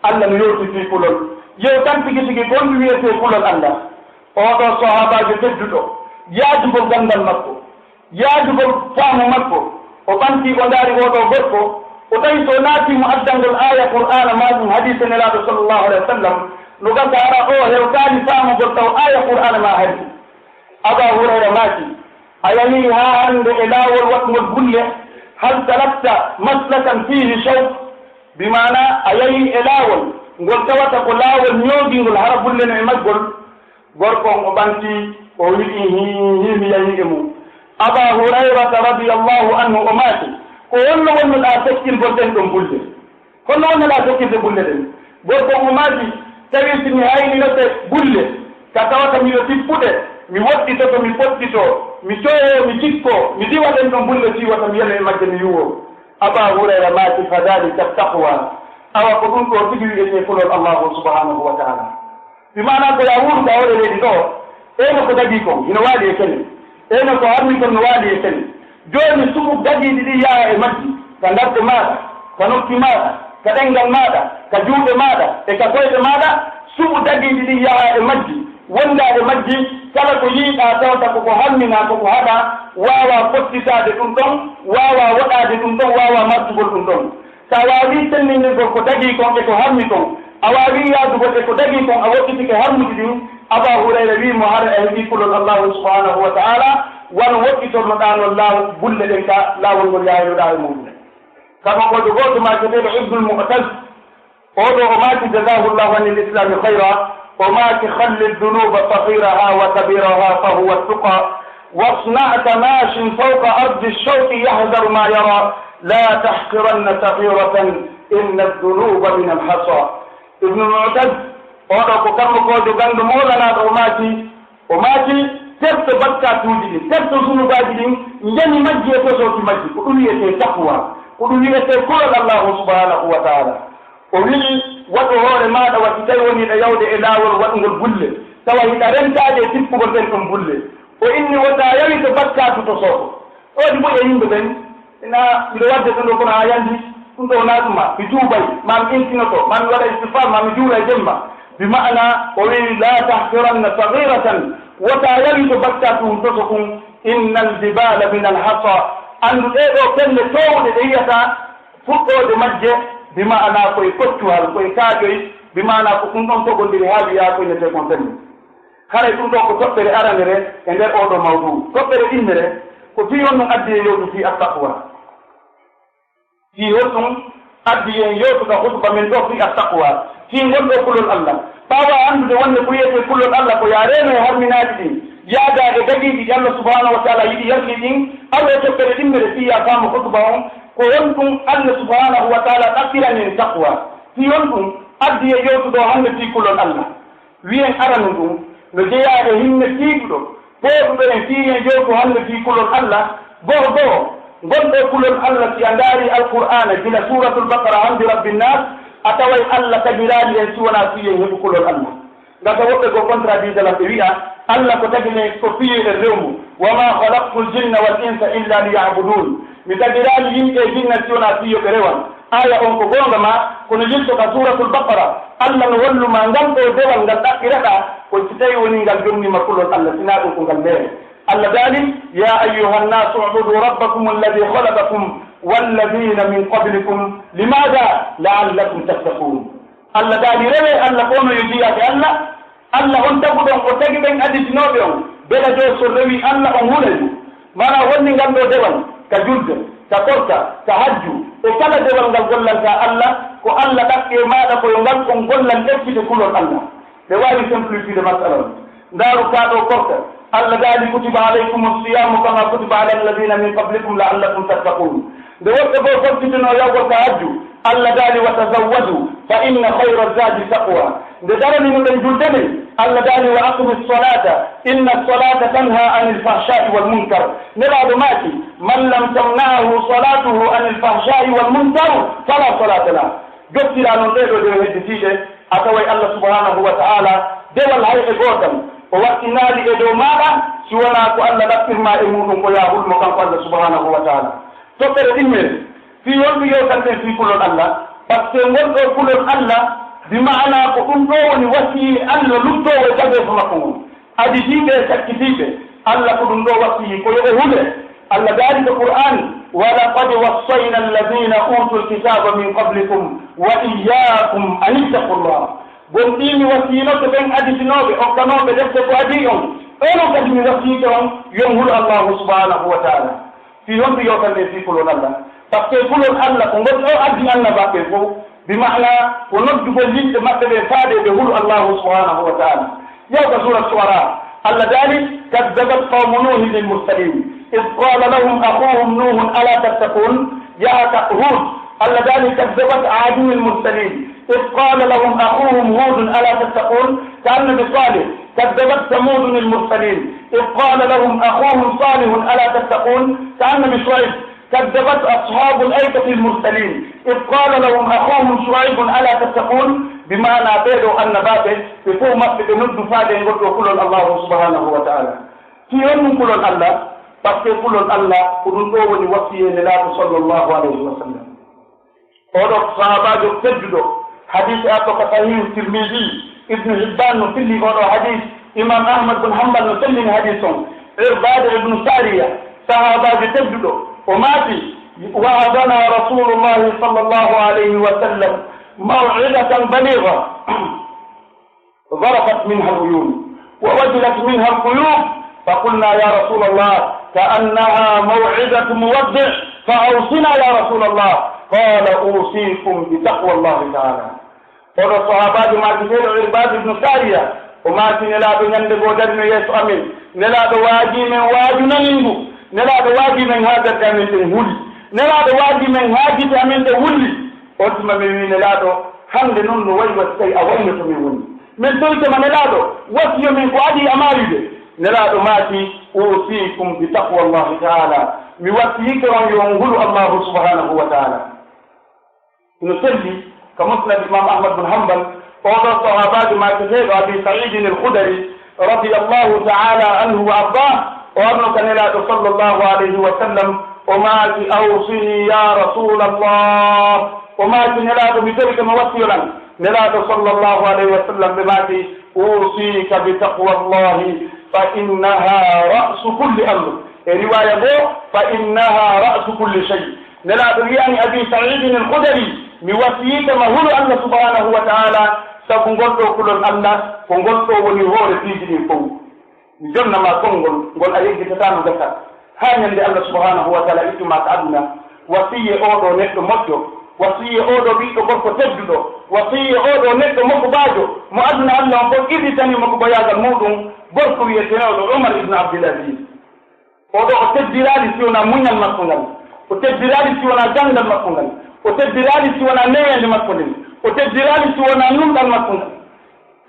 Allah no yewti fii kulol. Yewtan tigi tigi ko honɗum wi'etee kulol Allah?" Oo ɗoo sahaabaajo tedduɗo, yaajugol ganndal makko, yaajugol faamu makko, o ɓantii o ndaari oo ɗoo gorko, o tawi so o naatii mo addangol aaya Qur'aana maa ɗum hadiise Nelaaɗo sallallahu alayhi wa sallam, no gasa hara oo hewtaali faamugol taw aaya Qur'aana maa hadiise. Abaa Hurayra maaki, a yahii haa hannde e laawol waɗngol bulle, hal salakta maslakan fiihi shawk, bi maanaa a yahii e laawol ngol tawata ko laawol ñoogingol hara bulle no e maggol? Gorko on o ɓantii, o wi'i, hii, hii, mi yahii e mum. Abaa Hurayrata radiyallahu anhu o maaki, ko honno wonnoɗaa sekkingol ɗen ɗon bulle? Kono on alaa tokkirde bulle ɗen. Gorko on maaki, tawi si mi hayninoke bulle, ka tawata miɗo tippude, mi woɗɗitoto, mi poɗɗitoo, mi cooyoo, mi tikkoo, mi diwa ɗen ɗon bulle fii wota mi yano e majje mi yuwoo. Abaa Hurayra maaki, "Fadhalika taqwa." Awa ko ɗum ɗoo tigi wi'etee kulol Allaahu subhaanahu wa ta'aalaa. Bi maanaa ko yaa wuuru ka hoore leydi ɗoo, eno ko dagii kon, hino waali e kene. Eno ko harmi kon no waali e kene. Jooni suɓu dagiiɗi ɗin yaha e majji, ka darɗe maaɗa, ka noppi maaɗa, ka ɗemngal maaɗa, ka juuɗe maaɗa, e ka koyɗe maaɗa, suɓu dagiiɗi ɗin yaha e majji, wonda e majji, kala ko yiiɗaa tawata ko ko harminaa, ko ko haɗaa, waawaa fottitaade ɗum ɗon, waawaa woɗaade ɗum ɗon, waawaa martugol ɗum ɗon. So a waawii sennindingol ko dagii kon e ko harmi kon, a waawii yaadugol e ko dagii kon, a woɗɗitike harmuɗi ɗin, Abaa Hurayra wi'i mo, hara a heɓii kulol Allaahu subhaanahu wa ta'aalaa, wano woɗɗitornoɗaa non laaw-, bulle ɗen ka laawol ngol yaaynoɗaa e muuɗum. Kanko ko gooto maaketeeɗo Ibnul Mu'taz, oo ɗoo o maaki, jazaahu Allaahu anil islaami khayraa, o maaki, "Khalli dhunuuba saghirahaa wa kabiirahaa fa huwa tuqaa." واصنع كماش فوق أرض الشوك يحذر ما يرى، لا تحقرن صغيرة إن الذنوب من الحصى. Ibnul Mu'taz, oo ɗoo ko karamokoojo ganndo moolanaaɗo, o maaki, o maaki, terto bakkaatuuji ɗin, terto zunubaaji ɗin, njani majji e tosooki majji. Ko ɗum wi'etee taqwa, ko ɗum wi'etee kulol Allaahu subhaanahu wa ta'aalaa. O wi'i, waɗu hoore maaɗa wa si tawi woni hiɗa yawde e laawol waɗugol bulle, tawa hiɗa rentaade e tippugol ɓen ɗon bulle. O inni, wota yawito bakkaatu to sooto. Ɗoo ɗi moƴƴa yimɓe ɓen, ina miɗo waɗde ɗum ɗoo kono a yandi, ɗum ɗoo wonaa ɗum ma, mi tuubay, ma mi intinoto, ma mi waɗa istigfaar, ma mi juula e jemma. Bi maana, o wi'i, laa tahqiranna saghiratan, wota yawito bakkaatu hun to sooto kun, innal jibaala minal hasa, anndu ɗee ɗoo pelle toowuɗe ɗe yi'ataa, fuɗɗoode majje, bi maanaa ko e koccuhal, ko e kaaƴoy, bi maanaa ko ɗum ɗon togondiri haa wi'aa ko innetee kon fenno. Haray ɗum ɗoo ko toɓɓere aranere e nder oo ɗoo mawduu. Toɓɓere ɗimmere ko fii honɗum addi e yewtu fii at-taqwa. Fii honɗum addi en yewtu ka hutuba men ɗoo fii at-taqwa, fii ngol ɗoo kulol Allah. Ɓaawo a anndude wonde ko wi'etee kulol Allah ko yaa reeno e harminaaɗi ɗin, yaadaa e dagiiɗi ɗi Allah subhaanahu wa ta'aalaa yiɗi yarlii ɗin, aro e toɓɓere ɗimmere fii yaa faamu hutuba on, ko honɗum Allah subhaanahu wa ta'aalaa ɗaɓɓirani en taqwa? Fii honɗum addi e yewtu ɗoo hannde fii kulol Allah? Wi'en aranun ɗun, no jeyaa e hinne tiiɗuɗo, pooɗuɗo en fii en yewtu hannde fii kulol Allah. Goho goho, ngol ɗoo kulol Allah, si a ndaarii Alqur'aana, gila Suuratul Baqara, Hamdi Rabbin Naas, a taway Allah tagiraali en si wonaa fii en heɓu kulol Allah. Ngam ka woɓɓe goo contradire lan ɓe wi'a, Allah ko tagi men ko fii en rewu mo, "Wa maa khalaqtul jinna wal insa illa liya'budun." Mi tagiraali yimɓe e jinna si wonaa fii yo ɓe rewan. Aaya on ko goonga maa, kono yilto ka Suuratul Baqara, Allah no wallu ma ngal ɗoo dewal ngal ɗaɓɓiraɗaa, ko si tawii wonii ngal jonnii ma kulol Allah, sinaa ɗum ko ngal meere. Allah daali, "Yaa ayyuhan naasu u'budu rabbakumul ladhii khalaqakum walladhiina min qablikum, limaadha? La'allakum tattaquun." Allah daali, rewee Allah, ko onon yo jiyaɓe Allah. Allah on taguɗon, o tagi ɓen aditinooɓe on. Bela joo so rewii Alla on hulay mo. Maanaa holli ngal ɗoo dewal, ka julde, ka korka, ka hajju, e kala dewal ngal gollantaa Alla, ko Alla ɗaɓɓi e maaɗa ko yo ngal on gollal ekkite kulol Alla. Ɓe waawi simplifide masala on. Ndaaru kaa ɗoo korka. Alla daali, "Kutiba alaykumu siyamu kama kutiba ala alladina min qablikum la'allakum tattaqun." Nde woɓɓe goo fottitinoo yawgol ka hajju, Alla daali, "Wa tazawwadu, fa inna khayra zadi taqwa." Nde darani no ɓen julde nden, Alla daali, "Wa aqimi salata, inna salata tanha anil fahshai wal munkar." Nelaaɗo maaki, "Man lam tamna'ahu salatuhu anil fahshai wal munkar, fala salata lah." Jottiraa non ɗee ɗoo dewe hedditiiɗe, a taway Alla subhanahu wa ta'ala dewal hay e gootal o waɗɗinaali e dow maaɗa, si wonaa ko Alla ɗaɓɓirmaa e muuɗum ko yaa hul mo kanko Alla subhanahu wa ta'ala. Toɓɓere ɗimmere, fii honɗun yewtanɗen fii kulol Alla? Par ce que ngol ɗoo kulol Alla, bi ma'ana ko ɗun ɗoo woni wasiyee Alla luttoowo e tageefo makko ngon. Aditiiɓe e sakkitiiɓe, Alla ko ɗun ɗoo wasiyii ko yo ɓe hule. Alla daali ka Qur'aani, "Wa laqad wassayna alladina utul kitaba min qablikum wa iyyakum an ittaqullah." Gomɗii mi wasiyinoke ɓen aditinooɓe, okkanooɓe defte ko adii on, onon kadi mi wasiyike on, yo on hulu Allahu subhanahu wa ta'ala. Fii honɗun yewtanɗen fii kulol Alla? Par ce que kulol Alla ko ngol ɗoo addi annabaaɓe ɓen fow, bi ma'ana ko noddugol yimɓe maɓɓe ɓen faade ɓe hulu Allahu subhanahu wa ta'ala. Yaw ka suura Shu'ara, Alla daali, "Kaddabat qawmu Nuhin lil mursalin, id qala lahum akhuhum Nuhun ala tattaqun." Yaha ka Hud, Alla daali, "Kaddabat Adun lil mursalin, id qala lahum akhuhum Hudun ala tattaqun." Ka annabi Salih, "Kaddabat Samudun lil mursalin, id qala lahum akhuhum Salihun ala tattaqun." Ka annabi Shu'aib, "Kaddabat ashabul aykati al mursalin, id qala lahum akhuhum Shu'aibun ala tattaqun." Bi ma'ana ɓee ɗoo annabaaɓe, ɓe fow maɓɓe ɓe noddu faade e ngol ɗoo kulol Allahu subhanahu wa ta'ala. Fii honɗun kulol Alla? Par ce que kulol Alla, ko ɗun ɗoo woni wasiyee Nelaaɗo sallallahu alayhi wa sallam. Oo ɗoo sahaabaajo tedduɗo, hadiisi arɗo ka Sahiihu Tirmidi, Ibnu Hibbaan no filli oo ɗoo hadiisi, Imaam Ahmad bun Hanbal no sellini hadiisi on. Irbaad ibnu Saariya, sahaabaajo tedduɗo, o maaki, "Wa'adana Rasulullahi sallallahu alayhi wa sallam maw'idatan baligha." ذرفت منها العيون ووجلت منها القلوب، فقلنا: يا رسول الله، كأنها موعظة مودع، فأوصنا يا رسول الله. قال: أوصيكم بتقوى الله تعالى. Oɗo sahaabaajo maaki, seyɗo Irbaad ibnu Saariya, o maaki, Nelaaɗo ñande goo darino yeeso amen. Nelaaɗo waajii men waaju naningu. Nelaaɗo waajii men haa darde amen ɗen huli. Nelaaɗo waajii men haa gite amen ɗen wulli. On tuma min wi'i, Nelaaɗo, hannde non no wayi wa si tawi a wayno to min woni. Min torike ma, Nelaaɗo, wasiyo min ko adii a maayude. Nelaaɗo maaki, أوصيكم بتقوى الله تعالى. Mi wasiyike on yo on hulu Allaahu subhaanahu wa ta'aalaa. No selli ka Musnad Imaam Ahmad bun Hanbal, oo ɗoo sahaabaajo maaketeeɗo Abii Sa'iidin al-Khudrii, radiyallaahu ta'aalaa anhu wa ardaah, o arno ka Nelaaɗo sallallaahu alayhi wa sallam, o maaki, أوصني يا رسول الله. O maaki, Nelaaɗo, mi torike ma, wasiyo lan. Nelaaɗo sallallaahu alayhi wa sallam ɓe maaki, أوصيك بتقوى الله فإنها رأس كل أمر. E riwaaya goo, فإنها رأس كل شيء. Nelaaɗo wi'ani Abii Sa'iidin al-Khudrii, mi wasiyike ma hulu Alla subhaanahu wa ta'aalaa, sabu ngol ɗoo kulol Alla, ko ngol ɗoo woni hoore piiji ɗin fow. Mi jonna ma konngol, ngol a yeggitataano gasa, haa ñande Alla subhaanahu wa ta'aalaa ittu ma ka aduna. Wasiyee oo ɗoo neɗɗo moƴƴo, wasiyee oo ɗoo ɓiɗɗo gorko tedduɗo, wasiyee oo ɗoo neɗɗo mokobaajo, mo aduna Alla on fow qirritanii mokobayaagal muuɗum, gorko wi'eteeɗo Umar ibn Abdul Aziz. Oo ɗoo, o teddiraali si wonaa muñal makko ngal. O teddiraali si wonaa ganngal makko ngal. O teddiraali si wonaa neweende makko nden. O teddiraali si wonaa nunɗal makko ngal.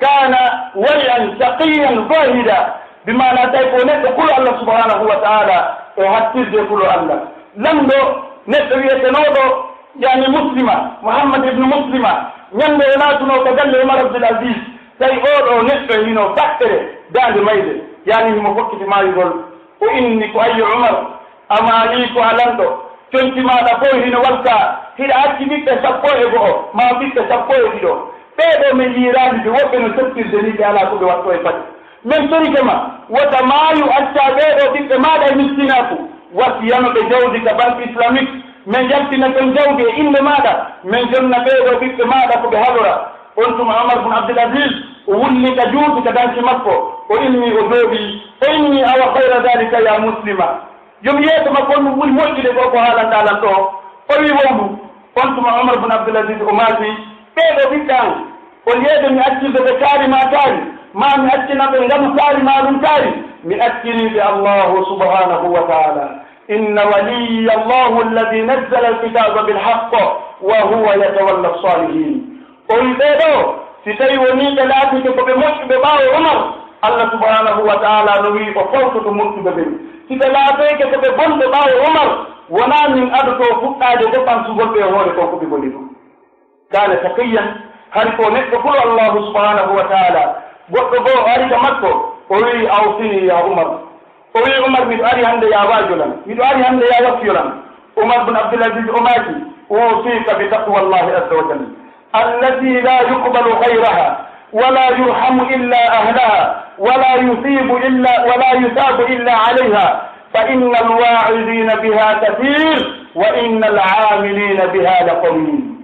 Kaana wari'an taqiyyan zaahidan. Bi maanaa, tawi ko neɗɗo kulu Alla subhaanahu wa ta'aalaa e hattirde kulu Alla. Lanndo neɗɗo wi'etenooɗo, yaani Muslima, Muhammad ibn Muslima, ñande o naatunoo ka galle Umar Abdul Aziz, tawi oo ɗoo neɗɗo hino baɗɗere daande mayde, yaani himo fokkiti maayugol. O inni ko, Ayyo Umar, a maayii ko a lanɗo, conci maaɗa fow hino walkaa, hiɗa acci ɓiɓɓe sappo e go'o, maa ɓiɓɓe sappo e ɗiɗo. Ɓee ɗoo men yi'iraali ɓe woɓɓe no sottirde nii, ɓe alaa ko ɓe wattoo e paɗe. Men torike ma, wota maayu, accaa ɓee ɗoo ɓiɓɓe maaɗa e miskinaaku, wasiyano ɓe jawdi ka Banque Islamique, men yaltina ton jawdi e innde maaɗa, men jonna ɓee ɗoo ɓiɓɓe maaɗa ko ɓe halora. On tuma Umar bun Abdul Aziz, o wulli ka juuti ka danki makko, o inni, o jooɗii, o inni, "Awa khayra dhalika ya Muslima." Yo mi yeeso makko on ɗum ɓuri moƴƴude ko ko haalanta lan ɗoo. O wi'i, "Wowlu." On tuma Umar bun Abdul Aziz o maaki, "Ɓee ɗoo ɓiɓɓe an, on yeeso mi accirde ɓe kaari maa kaari, maa mi accina ɓe ngalu kaari maa ɗum kaari? Mi accirii ɓe Allahu subhanahu wa ta'ala. Inna waliyya Allahu alladhi nazzala al-kitaba bil haqq wa huwa yatawalla as-salihin." O wi'i, "Ɓee ɗoo, si tawii wonii ɓe laatike ko ɓe moƴƴuɓe ɓaawo Umar, Allah subhanahu wa ta'ala no wi'i o fawtoto moƴƴuɓe ɓen. Si ɓe laatoyke ko ɓe bonɓe ɓaawo Umar, wonaa min adotoo fuɗɗaade defansugol ɓe e hoore kon ko ɓe boni kon." Kaana taqiyyan, hari ko neɗɗo fulo Allahu subhanahu wa ta'ala. Goɗɗo goo ari ka makko, o wi'i, "Awsini ya Umar." O wi'i, "Umar, miɗo ari hannde yaa waajo lan, miɗo ari hannde yaa wasiyo lan." Umar bin Abdul Aziz o maaki, "Usika bi taqwallahi azza wa jalla, allati la yuqbalu ghayraha, wa la yurhamu illa ahlaha, wa la yusibu illa, wa la yusabu illa alayha, fa inna alwa'izina biha kathir, wa inna al'amilina biha la qalil."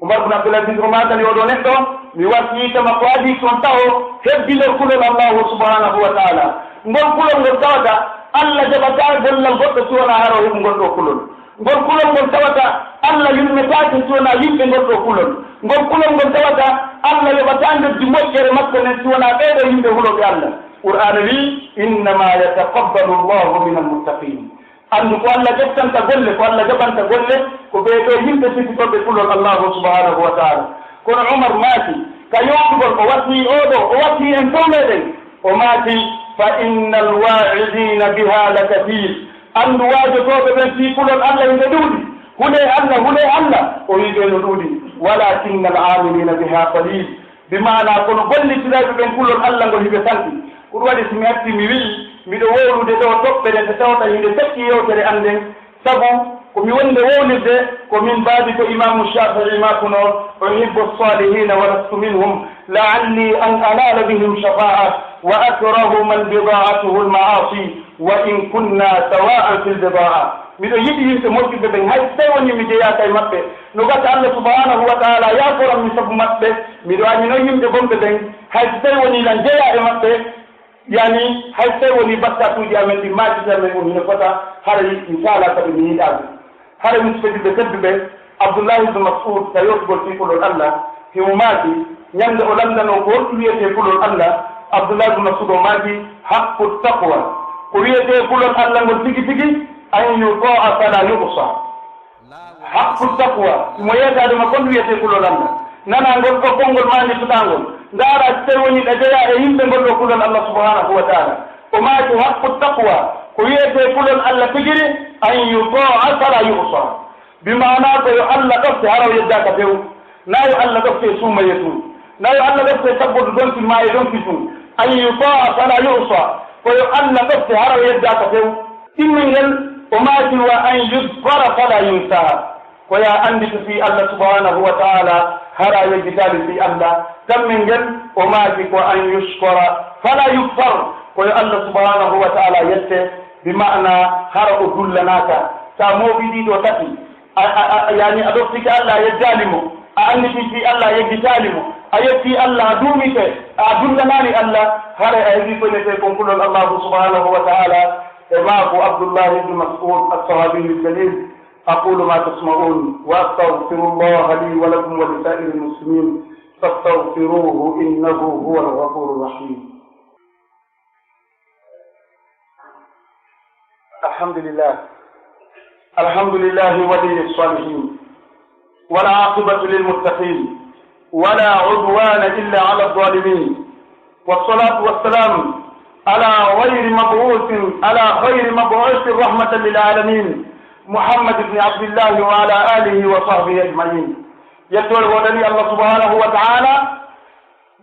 Umar bin Abdul Aziz o maakani oo ɗoo neɗɗo, mi wasiyike ma ko adii kon taho hebbinol kulol Allahu subhanahu wa ta'ala. Ngol kulol ngol tawata Allah jaɓataa gollal goɗɗo si wonaa hara o heɓi ngol ɗoo kulol. Ngol kulol ngol tawata Allah yurmetaake si wonaa yimɓe ngol ɗoo kulol. Ngol kulol ngol tawata Allah yoɓataa ndoddi moƴƴere makko nden si wonaa ɓee ɗoo yimɓe hulooɓe Allah. Qur'aana wi'i, "Innama yataqabbalu Allahu minal muttaqin." Anndu ko Allah ƴettanta golle, ko Allah jaɓanta golle, ko ɓee ɗoo yimɓe sifitooɓe kulol Allahu subhanahu wa ta'ala. Kono Umar maaki, ka yewtugol, o wasiyii oo ɗoo, o wasiyii en fow meɗen. O maaki, "Fa innal waa'idina biha la kathir." Anndu waajotooɓe ɓen fii kulol Allah hino ɗuuɗi. Hulee Allah, hulee Allah, o wi'i ɓe no ɗuuɗi. "Walakinnal aamilina biha qalil." Bi maanaa, kono gollitirayɓe ɓen kulol Allah ngol hiɓe santi. Ko ɗum waɗi, si mi artii mi wi'i, miɗo wowlude ɗoo toɓɓere nde tawata hinde feƴƴi yewtere an nden, sabu ko mi wonde wowlirde, ko min baabi ko Imaamu Shaafi'i maakunoo, "Uhibbu as-saalihina wa lastu minhum, la'alli an anaala bihim shafaa'a, wa akrahu man bidaa'atuhu al-ma'aasi, wa in kunna sawaa'an fil bidaa'a." Miɗo yiɗi yimɓe moƴƴuɓe ɓen, hay si tawii wonii mi jeyaaka e maɓɓe. No gasa Allah subhanahu wa ta'ala yaaforan mi sabu maɓɓe. Miɗo añi non yimɓe bonɓe ɓen, hay si tawii wonii lan jeyaa e maɓɓe, yani, hay si tawii wonii bakkatuuji amen ɗin, maakiti amen on hino fota, haray mi faalaaka ɓe, mi yiɗaa ɓe. Haray, musidɓe julɓe tedduɓe, Abdullahi ibn Mas'ud, ka yewtugol fii kulol Allah, himo maaki, ñande o landanoo ko honɗum wi'etee kulol Allah, Abdullahi ibn Mas'ud o maaki, "Haqqu taqwa, ko wi'etee kulol Allah ngol tigi tigi, an yuta'a fala yu'sa." Haqqu taqwa, himo yeetaade ma kon wi'etee kulol Allah. Nanaa ngol ɗoo konngol maandituɗaa ngol. Ndaaraa si tawii wonii ɗa jeyaa e yimɓe ngol ɗoo kulol Allah subhanahu wa ta'ala. O maaki, "Haqqu taqwa, ko wi'etee kulol Allah tigiri, an yuta'a fala yu'sa." Bi maanaa ko yo Allah ɗofte, hara o yeddaaka few. Naa yo Allah ɗofte e suumayee tun. Naa yo Allah ɗofte e sabbudu donki maa e donki tun. An yuta'a fala yu'sa. Ko yo Allah ɗofte, hara o yeddaaka few. Ɗimmel ngel, o maaki, "Wa an yudhkara fala yunsa." Ko yo a anndito fii Allah subhanahu wa ta'ala, hara a yejjitaali fii Allah. Tammel ngel, o maaki, ko "an yushkara fala yukfar." Ko yo Allah subhanahu wa ta'ala yette, bi ma'ana hara o dullanaaka. Si a mooɓii ɗii ɗoo tati, a, a, a, yani a ɗoftike Allah, a yeddaali mo, a annditii fii Allah, a yejjitaali mo, a yettii Allah, a duumike, a dullanaali Allah, haray a heɓii ko wi'etee kon kulol Allahu subhanahu wa ta'ala. E maaku Abdullahi ibn Mas'ud, as-sahaabiyyu al-jalil, أقول ما تسمعون، وأستغفر الله لي ولكم ولسائر المسلمين، فاستغفروه إنه هو الغفور الرحيم. الحمد لله. الحمد لله ولي الصالحين، والعاقبة للمتقين، ولا عدوان إلا على الظالمين، والصلاة والسلام على غير مبعوث، على خير مبعوث رحمة للعالمين، محمد بن عبد الله وعلى آله وصحبه أجمعين. Yettoore woodanii Allah subhanahu wa ta'ala,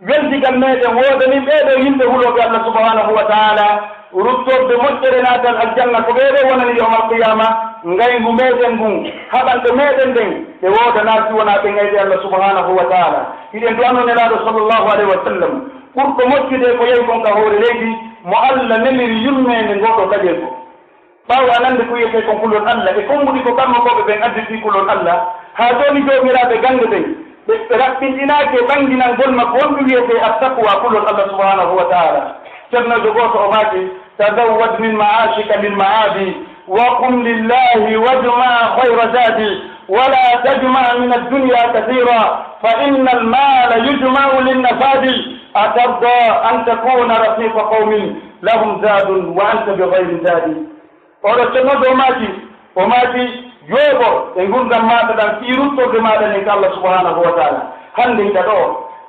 weldigal meɗen woodanii ɓee ɗoo yimɓe hulooɓe Allah subhanahu wa ta'ala, ruttorde moƴƴere naatal aljanna ko ɓee ɗoo wonani yawmal qiyaama, ngayngu meɗen ngun, haɓanɗe meɗen ɗen, ɗe woodanaa si wonaa ɓe ngayde Allah subhanahu wa ta'ala. Hiɗen du'anoo Nelaaɗo sallallahu alayhi wa sallam, ɓurɗo moƴƴude ko yahi kon ka hoore leydi, mo Allah neliri yurmeende ngoo ɗoo taƴeego. Ɓaawo a nande ko wi'etee kon kulol Allah, e konguɗi ko kammokooɓe ɓen additii kulol Allah, haa jooni joomiraaɓe gannde ɗen, Ɓe, ɓe raɓɓinɗinaaki e ɓanginangol makko wonɗum wi'etee attaqwa, kulol Allah subhanahu wa ta'ala. Ceerno gooto o maaki, "Tazawwad min ma'ashika lil ma'adi, wa qum lillahi wajma' khayra zadi, wa la tajma' min ad-dunya kathira, fa inna al-mala yujma'u lin nafadi, atarda an takuna rafiqa qawmin lahum zadun wa anta bi ghayri zadi." Oɗo cennodo o maaki, o maaki, "Yooɓo e ngurndan maaɗa ɗan fii ruttorde maaɗa nden ka Allah subhanahu wa ta'ala. Hannde hiɗa ɗoo,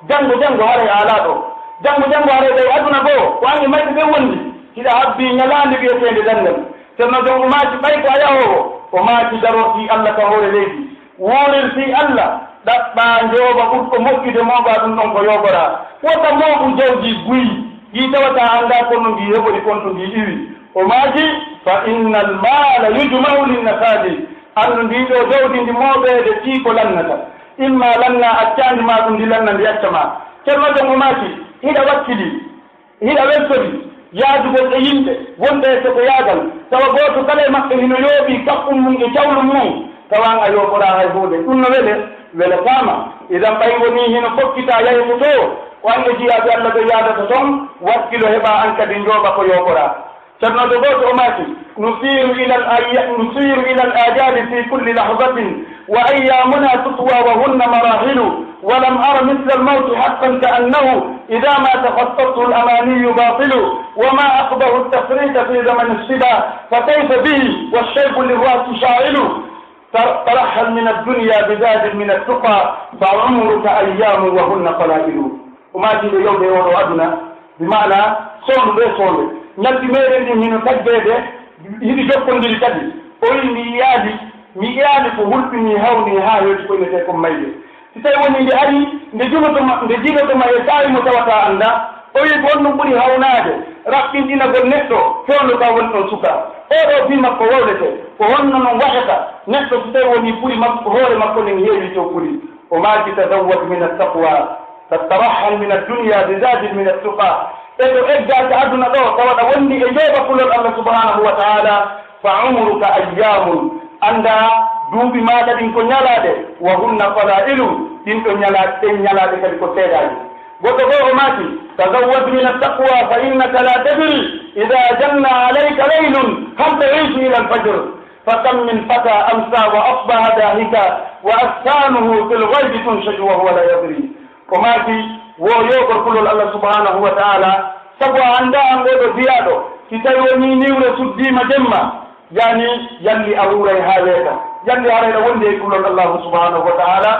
janngo, janngo haray a alaa ɗoo. Janngo, janngo haray ɓay aduna goo, ko an e mayɓe ɓen wondi. Hiɗa habbii ñalaande wi'eteende danngal." Cennodo o maaki, "Ɓay ko a yahoowo," o maaki, "daror fii Allah ka hoore leydi. Wuurir fii Allah, ɗaɓɓaa njooɓa ɓurɗo moƴƴude mooɓaa ɗun ɗon ko yooɓoraa. Wota mooɓu jawdi buy, ndi tawataa anndaa ko no ndi heɓori kon to ndi iwi." O maaki, "Fa innal maala yujma'u lin nasabi." Anndu ndii ɗoo jawdi ndi mooɓeede fii ko lannata. Imma lanna accaandi maa ɗun ndi lanna ndi acca maa. Ceerno Jon o maaki, hiɗa wakkili, hiɗa weltori yaadugol e yimɓe wonɓe e sokoyaagal, tawa gooto kala e maɓɓe hino yooɓii kaɓɓun mun e cawlun mun, tawa an a yooɓoraa hay huunde. Ɗun no wele, wele faama. Idan ɓay wonii hino fokkitaa yahete too, ko an e jiyaaɓe Alla ɓen yaadata ton, wakkilo heɓaa an kadi njooɓa ko yooɓoraa. Ceerno Jon gooto o maaki, "Nusiiru ilal ayya-, nusiiru ilal aajaali fii kulli lahzatin, wa ayyaamuna tutwaa wa hunna maraahilu." ولم أر مثل الموت حقا كأنه إذا ما تخطته الأماني باطل، وما أقبح التفريط في زمن الشبا، فكيف به والشيب للرأس شاعل؟ تر-، ترحل من الدنيا بزاد من التقى، فعمرك أيام وهن قلائل. O maaki nde yewde e oo ɗoo aduna, bi maana soondu ɗoo e soonde. Ñalɗi meeɗen ɗin hino taggeede, hiɗi jokkondiri kadi. O wi'i, mi yi'aali, mi yi'aali ko hulɓinii, hawnii haa hewti ko innetee kon mayde. Si tawii wonii nde arii, nde junoto ma, nde jiiloto ma e saa'i mo tawataa anndaa, o wi'i ko honɗun ɓuri hawnaade raɓɓinɗinagol neɗɗo fewndo ka woni ɗon suka. Oo ɗoo fii makko wawletee. Ko honno non waɗata neɗɗo si tawii wonii ɓuri makko, hoore makko nden heewii to ɓuri? O maaki, tazawwad min at-taqwa, tarahhal min ad-dunya bi zadin min at-tuqa. E to eggaa ka aduna ɗoo, tawa aɗa wondi e njooɓa kulol Allah subhanahu wa ta'ala, fa umruka ayyamun, anndaa duuɓi maaɗa ɗin ko ñalaaɗe, wa hunna qalailu, ɗin ɗon ñalaaɗe, ɗen ñalaaɗe kadi ko seeɗaaji. Goɗɗo goo o maaki, tazawwad min at-taqwa fa innaka la tadri idha janna alayka laylun hal ta'ishu ila al-fajr, fa kam min fata amsa wa asbaha dahika wa afkanuhu fil ghaybi tunshaju wa huwa la yadri. O maaki, wo yoogor kulol Allah subhanahu wa ta'ala, sabu a anndaa an oo ɗoo jiyaaɗo, si tawii wonii niwre suddiima jemma, yaani yalli a wuuray haa weeta, yalli haray aɗa wondi e kulol Allahu subhanahu wa ta'ala,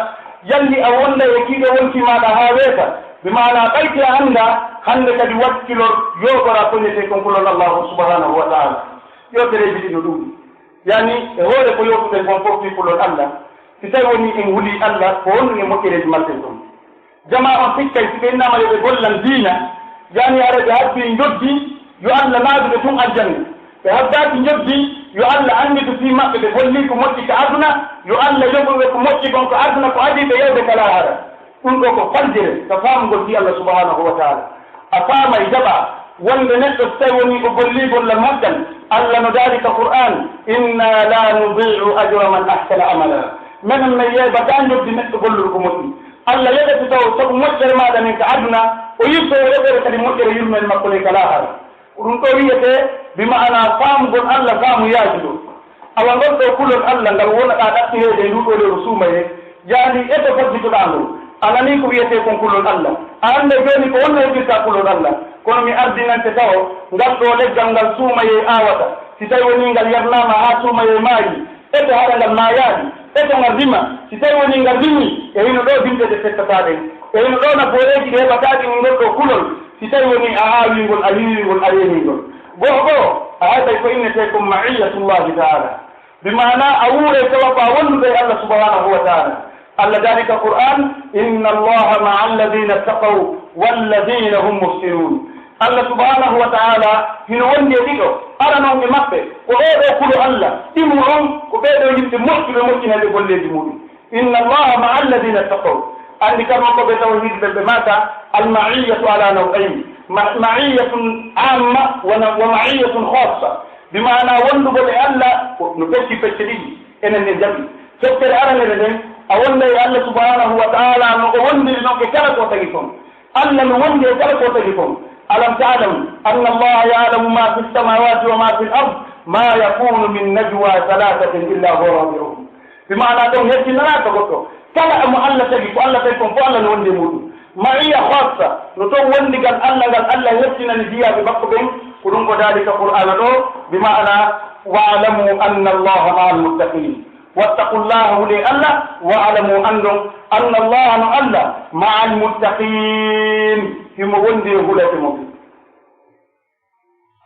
yalli a wonday e kiiɗo wonkii maaɗa haa weeta, bi maanaa ɓayti a anndaa, hannde kadi wakkilor yoogoraa ko wi'etee kon kulol Allahu subhanahu wa ta'ala. Yewtereeji ɗin no ɗuuɗi. Yaani, e hoore ko yewtuɗen kon fow fii kulol Allah, si tawii wonii en hulii Allah, ko honɗun e moƴƴereeji maɓɓe ɗon? Jamaa on sikkay si ɓe innaama yo ɓe gollan diina, yaani hara ɓe habbii njoddi yo Alla naadu ɓe tun aljanna. Ɓe habbaaki njoddi yo Alla annditu fii maɓɓe ɓe gollii ko moƴƴi ka aduna, yo Alla yoɓu ɓe ko moƴƴi kon ka aduna ko adii ɓe yawde ka laahara. Ɗun ɗoo ko faljere ka faamugol fii Alla subhaanahu wa ta'aala. A faamay jaɓaa wonde neɗɗo si tawii wonii ko gollii gollal moƴƴal, Alla no daali ka Qur'aan, "Inna la nudi'u ajra man ahsana amala." Menen men yeebataa njoddi neɗɗo golluɗo ko moƴƴi. Alla yoɓete taw sabu moƴƴere maaɗa nden ka aduna, o yilto o yoɓere kadi moƴƴere yurmeen makko nden ka laahara. Ko ɗun ɗoo wi'etee bi ma'anaa faamugol Alla faamu yaajuɗo. Awa ngol ɗoo kulol Alla ngal wonaɗaa ɗaɓɓireede e nduu ɗoo lewru suumayee, yaani e to fajjitoɗaa ngol. A nanii ko wi'etee kon kulol Alla. A annday jooni ko honno heɓirtaa kulol Alla. Kono mi ardinante tawo ngal ɗoo leggal ngal suumayee aawata. Si tawii wonii ngal yarnaama haa suumayee maayi, e to hara ngal maayaali, e to ngal rima, si tawii wonii ngal rimii, e hino ɗoo dimɗe ɗe fettataa ɗen, e hino ɗoo nafooreeji ɗi heɓataa ɗin e ngol ɗoo kulol, si tawii wonii a aawii ngol, a hiiwii ngol, a reenii ngol. Go'o goo, a heɓay ko innetee kon ma'iyyatullaahi ta'aalaa. Bi ma'anaa a wuuray tawa ko a wonduɗo e Alla subhaanahu wa ta'aalaa. Alla daali ka Qur'aan, "Inna Allaaha ma'a alladiina ttaqaw walladiina hum muhsinuun." Alla subhaanahu wa ta'aalaa hino wondi e ɗiɗo. Arano on e maɓɓe ko oo ɗoo kulo Alla, ɗimmo on ko ɓee ɗoo yimɓe moƴƴuɓe moƴƴinayɓe golleeji mu'un. "Inna Allaaha ma'a alladiina ttaqaw." Anndi kam ko ɓe tawhiid ɓe, ɓe maaka, "Al-ma'iyyatu alaa naw'ayn, ma-, ma'iyyatun aamma wa na-, wa ma'iyyatun khaassa." Bi ma'anaa wondugol e Alla ko no pecci pecce ɗiɗi. Enen ne jaɓi feccere aranere nden, A wonday e Allah subhanahu wa ta'ala no o wondiri non e kala ko tagi kon. Allah no wondi e kala ko tagi kon. ألم تعلم أن الله يعلم ما في السماوات وما في الأرض ما يكون من نجوى ثلاثة إلا هو رابعهم. Bi maanaa ɗon hettinanaaka goɗɗo. Kala mo Allah tagi, ko Allah tagi kon, ko Allah no wondi e muuɗum. Ma'iyya khassa, no ton wondigal Allah ngal Allah hettinani jiyaaɓe makko ɓen, ko ɗum ko daali ka Qur'aana ɗoo, bi maanaa, واعلموا أن الله مع المتقين. واتقوا الله, hulee Allah, واعلموا, anndon, أن الله, no Allah, مع المتقين, himo wondi e hulɓe mo ɓen.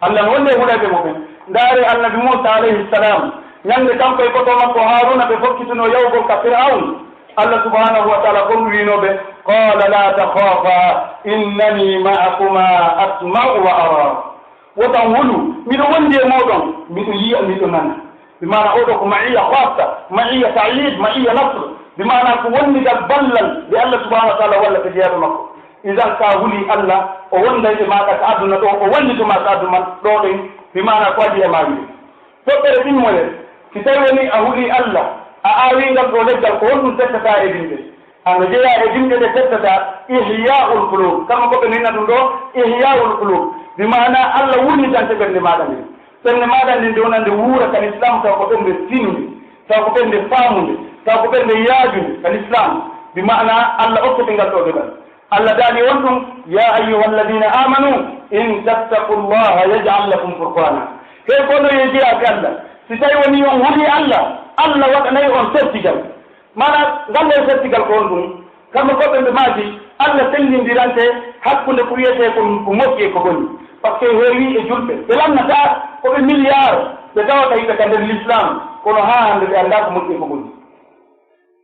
Allah no wondi e hulɓe mo ɓen. Ndaaree Annabi Muusaa alayhi salaam, ɲande kanko e koto makko Haaruuna ɓe fokkitunoo yahugol ka Fir'awna, Allah subhanahu wa ta'ala ko ɗum wi'unoo ɓe, قال لا تخافا إنني معكما أسمع وأرى. Wota on hulu, miɗo wondi e mooɗon, miɗo yi'a, miɗo nana. Bi maanaa, oo ɗoo ko ma'iyya khassa, ma'iyya ta'yid, ma'iyya nasr. Bi maanaa, ko wondigal ballal nde Allah subhanahu wa ta'ala wallata jeyaaɓe makko. Idan, si a hulii Allah, o wonday e maaɗa ka aduna ɗoo, o wondito ma ka aduna ɗoo ɗen, bi maanaa, ko adii e maa wi'ude. Toɓɓere ɗimmoyere, si tawii wonii a hulii Allah, a aawii ngal ɗoo leggal, ko honɗum tettataa e bimbi? Hano jeyaa e bimbi ɗe tettataa, ihyaa'ul quluub. Kamma ko ɓe nodda ɗum ɗoo, ihyaa'ul quluub. Bi maanaa, Allah wurnitante ɓernde maaɗa nden. Ɓernde maaɗa nden nde wonande wuura ka Lislaam, tawa ko ɓernde tinunde, tawa ko ɓernde faamunde, tawa ko ɓernde yaajunde ka Lislaam. Bi maanaa, Allah okkete ngal ɗoo geɓal. Allah daali on ɗum, يا أيها الذين آمنوا إن تتقوا الله يجعل لكم فرقانا. Hey ko onon jeyaaɓe Allah, si tawii wonii on hulii Allah, Allah waɗanay on settigal. Maanaa, ngal ɗoo settigal ko honɗum? Kamma ko ɓe maaki, Allah sellindirante hakkunde ko wi'etee ko, ko moƴƴi e ko boni. Par ce que heewii e julɓe, ɓe lannataa, ko ɓe milliard, ɓe tawata hiɓe ka nder Lislaam, kono haa hannde ɓe anndaa ko moƴƴi e ko boni.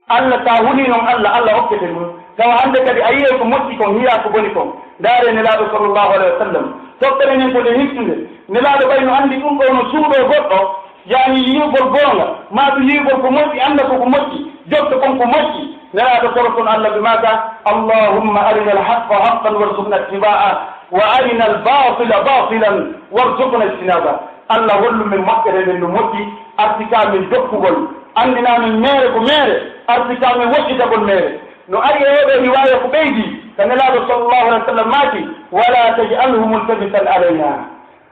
Allah, si a hulii non Allah, Allah okkete ɗum. Tawa hannde kadi a yi'ay ko moƴƴi kon, hi'aa ko boni kon. Ndaaree Nelaaɗo sallallahu alayhi wa sallam. Toɓɓere nden ko nde hittunde. Nelaaɗo ɓay no anndi ɗum ɗoo no suuɗoo goɗɗo, yaani yi'ugol goonga, maa ɗum yi'ugol ko moƴƴi, annda ko ko moƴƴi, jokka kon ko moƴƴi. Nelaaɗo toroton Allah ɓe maaka, اللهم أرنا الحق حقا وارزقنا اتباعه وأرنا الباطل باطلا وارزقنا اجتنابه. Allah, hollu men moƴƴere nden no moƴƴi, artikaa men jokkugol, anndinaa men meere ko meere, artikaa men woɗɗitagol meere. No ari e oo ɗoo riwaaya ko ɓeydii, ka Nelaaɗo sallallahu alayhi wa sallam maaki, ولا تجعله ملتبسا علينا.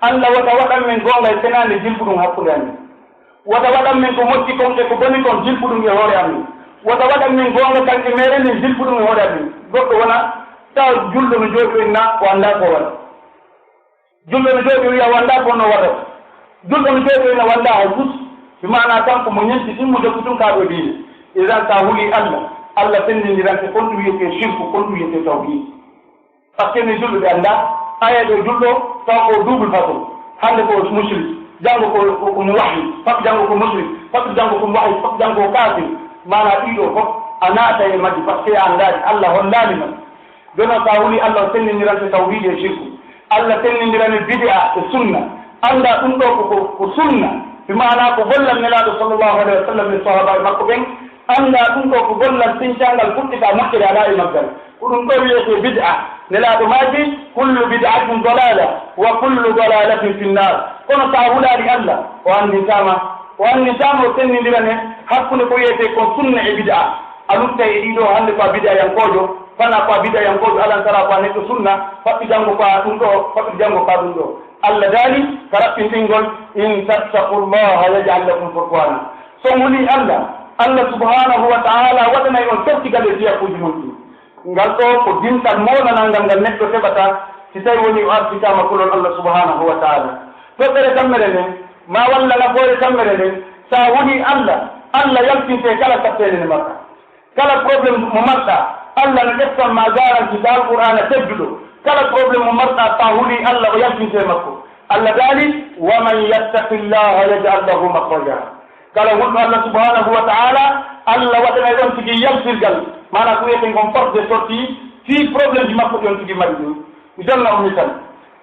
Allah, wota waɗan men goonga e fenaande jilɓuɗum hakkunde amen. Wota waɗan men ko moƴƴi kon e ko boni kon jilɓuɗum e hoore amen. Wota waɗan men goonga kan e meere nden jilɓuɗum e hoore amen. Goɗɗo wona tawa julɗo no jooɗii o inna o anndaa ko waɗa. Julɗo no jooɗii o wi'a o anndaa ko no waɗata. Julɗo no jooɗii o inna o anndaa hay fus. Bi maanaa kanko mo ɲenti ɗimmo jokki tun kaa ɗoo diine. Idan si a hulii Allah, Allah senndindirante kon ɗum wi'etee shirku, kon ɗum wi'etee tawhiid. Par ce que min julɓe ɓe anndaa, aya ɗoo julɗo, taw ko double façon. Hannde ko mushrik, janngo ko, ko, ko muwahhid, fat janngo ko mushrik, fat janngo ko muwahhid, fat janngo ko kaafir. Maanaa ɗii ɗoo fof, a naatay e majji, par ce que a anndaali, Allah hollaali ma. Jooni non, si a hulii Allah, o senndindirante tawhiid e shirku. Allah senndindirani bid'a e sunna. Anndaa ɗum ɗoo ko, ko, ko sunna. Bi maanaa ko gollal Nelaaɗo sallallahu alayhi wa sallam e sahaabaaɓe makko ɓen. Anndaa ɗum ɗoo ko gollal sincangal fuɗɗitaa moƴƴere alaa e maggal. Ko ɗum ɗoo wi'etee bid'a. Nelaaɗo maaki, كل بدعة ضلالة وكل ضلالة في النار. Kono si a hulaali Allah, o anndintaa ma. O anndintaa ma, o senndindirane hakkunde ko wi'etee kon sunna e bid'a. A luttay e ɗii ɗoo, hannde ko a bid'ayankoojo, fanaa ko a bid'ayankoojo, alantaraa ko a neɗɗo sunna, faɓɓi janngo ko a ɗum ɗoo, faɓɓi janngo ko a ɗum ɗoo. Allah daali ka raɓɓintingol, إن تتقوا الله يجعل لكم فرقانا. Si on hulii Allah, Allah subhanahu wa ta'ala waɗanay on settigal e fiyakuuji mon ɗin. Ngal ɗoo ko dimɗal moolanaangal ngal neɗɗo heɓata si tawii wonii o artikaama kulol Allah subhanahu wa ta'ala. Toɓɓere tammere nden, maa walla nafoore tammere nden, si a hulii Allah, Allah yaltinte kala satteende nde marɗaa. Kala problème mo marɗaa, Allah no ƴettan ma garanti ka Alqur'aana tedduɗo. Kala problème mo marɗaa, si a hulii Allah, o yaltinte makko. Allah daali, ومن يتق الله يجعل له مخرجا. Kala hulɗo Allah subhanahu wa ta'ala, Allah waɗanay on tigi yaltirgal. Maanaa ko wi'eten kon porte de sortie, fii problème ji makko ɗi on tigi mari ɗin. Mi jonna on misal.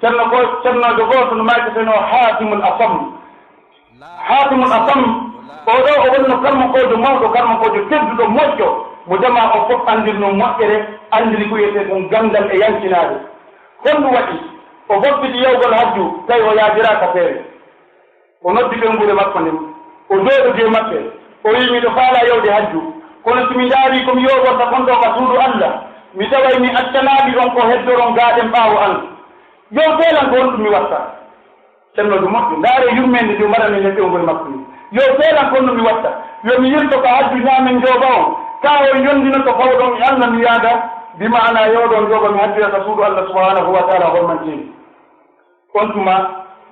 Ceerno go-, ceernoojo gooto no maaytetenoo Haatimul Asam. Haatimul Asam, oo ɗoo o wonno karmokoojo mawɗo, karmokoojo tedduɗo, moƴƴo, mo jamaa on fof anndirnoo moƴƴere, anndiri ko wi'etee kon ganndal e yankinaade. Honɗum waɗi? O boppiti yahugol hajju, tawi o yaajiraaka feere. O noddi ɓeynguure makko nden, o jooɗodii e maɓɓe, o wi'i, "Miɗo faalaa yahude hajju, Kono si mi ndaarii ko mi yooɓorta kon ɗoo ka suudu Alla, mi taway mi accanaali on ko heddoron gaaɗen ɓaawo an. Yewtee lan ko honɗun mi watta. Cenno du moƴƴo, ndaaree yurmeende nde o marani nden ɓeynguure makko nden. Yewtee lan ko honɗun mi watta. Yo mi yilto ka hajju ɲaamen njooba on, ka on yondinoto fawɗon e Alla mi yaada, bi ma'anaa yo ɗon njooba mi hajjoya ka suudu Alla subhanahu wa ta'ala hormanteeɗi. On tuma,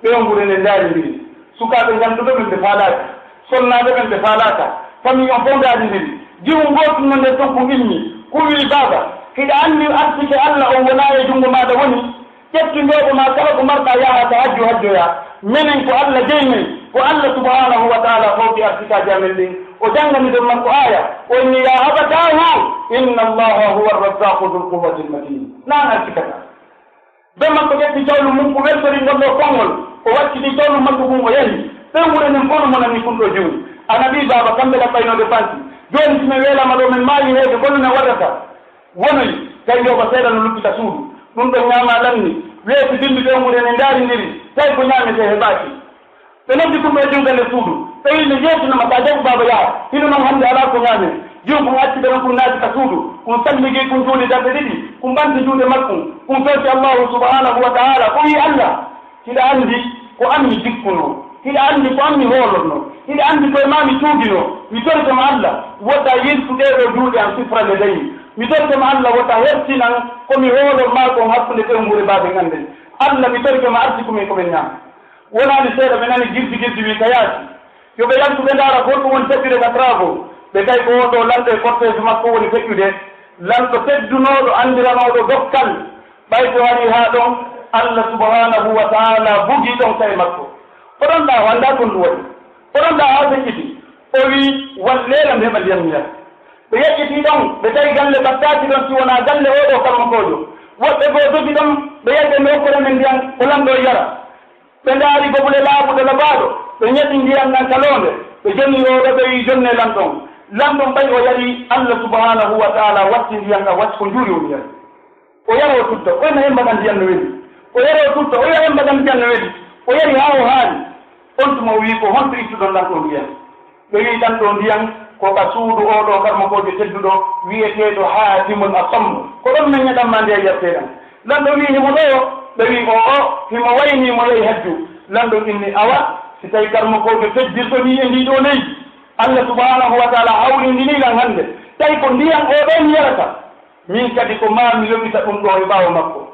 ɓeynguure nden ndaarindiri. Sukaaɓe njanɗuɓe ɓen ɓe faalaaka. Sonnaaɓe ɓen ɓe faalaaka. Famii on fow ndaarindiri. Jiwu ngootun no nder ton kun immi. Kun wi'i, "Baaba, hiɗa anndi arsike Alla on wonaa e junngo maaɗa woni? Ƴettu njooɓo maa kala ko marɗaa yahaa ka hajju hajjoyaa. Menen ko Alla jeyi men. Ko Alla subhanahu wa ta'ala fawti arsikaaji amen ɗin." O janngani dow makko aaya. O inni, "Yaa abatahu, inna Allaha huwa arrazzaqu dhul quwwatil matin." Naan arsikata. Dow makko ƴetti cawlu mun ko weltori ngol ɗoo konngol, o wacciti cawlu makko kun o yahi. Ɓeynguure nden fow no monani kun ɗoo jiwu. Ana wi'i, "Baaba, kamɓe ɗaɓɓaynoode fanti. Jooni si men weelaama ɗoo men maayi heege, ko honɗun men waɗata?" Wonoyi, tawi njooba seeɗa no lutti ka suudu. Ɗun ɗon ɲaamaa lanni, weesi bimbi ɓeynguure nden ndaarindiri, tawi ko ɲaametee heɓaaki. Ɓe noddi kun ɓe e juuɗe nder suudu. Ɓe wi'i, "Mi yeetinoma, ka jaɓu baaba yaha. Hino non hannde alaa ko ɲaamen." Jiwu kun acci ɓe non kun naati ka suudu. Kun salligi kun juuli darɗe ɗiɗi. Kun ɓanti juuɗe makkun. Kun fewti Allahu subhanahu wa ta'ala. Ko wi'i Alla, "Hiɗa anndi ko an mi jikkunoo. Hiɗa anndi ko an mi hoolornoo. Hiɗa anndi ko e maa mi tuuginoo. Mi torike ma Alla. Wota yiltu ɗee ɗoo juuɗe an sifra le dayi. Mi torike ma Alla wota hertinan ko mi hoolor maa kon hakkunde ɓeynguure baaben an nden. Alla mi torike ma arsiku men ko men ɲaama." Wonaali seeɗa, ɓe nani girdi girdi wii ka yaasi. Yo ɓe yaltu ɓe ndaara ko honɗun woni feƴƴude ka travaux. Ɓe tawi ko oo ɗoo lanɗo e cortège makko woni feƴƴude. Lanɗo teddunooɗo anndiranooɗo dokkal. Ɓay ɓe warii haa ɗon, Alla subhanahu wa ta'ala bugii ɗon ka e makko. "Oɗon ɗaa, o anndaa ko honɗun waɗi. Oɗon ɗaa haa feƴƴiti." O wi'i, "Wallee lan mi heɓa ndiyan mi yara." Ɓe yaƴƴitii ɗon, ɓe tawi galle battaaki ɗon si wonaa galle oo ɗoo karmokoojo. Woɓɓe goo dogi ɗon, ɓe yahi ɓe nokkuure men ndiyan ko lanɗo on yara. Ɓe ndaari gobule laaɓuɗo labaaɗo, ɓe ɲeɗi ndiyan ɗan ka loonde, ɓe jonni oo ɗoo, ɓe wi'i, "Jonnee lanɗo on." Lanɗo on ɓay o yari, Alla subhanahu wa ta'ala watti ndiyan ɗan, watti ko njuuri o yari. O yara o tutta, o wi'a, "Hemba ɗan ndiyan no weli." O yara o tutta, o wi'a, "Hemba ɗan ndiyan no weli." O yari haa o haani. On tuma o wi'i, "Ko honto ittuɗon ɗan ɗoo ndiyan?" Ɓe wi'i, "Ɗan ɗoo ndiyan ko ka suudu oo ɗoo karmokoojo tedduɗo wi'eteeɗo Haatimul Asam. Ko ɗon men ɲeɗan maa ndiyan yartee ɗan." Lanɗo wi'i, "Himo ɗoo?" Ɓe wi'i, "Oo, oo, himo waynii mo yahi hajju." Lanɗo inni, "Awa, si tawi karmokoojo teddirɗo nii e ndii ɗoo leydi, Alla subhanahu wa ta'ala hawrindinii lan hannde, tawi ko ndiyan oo ɗoo mi yarata, min kadi ko maa mi yoɓita ɗun ɗoo e ɓaawo makko."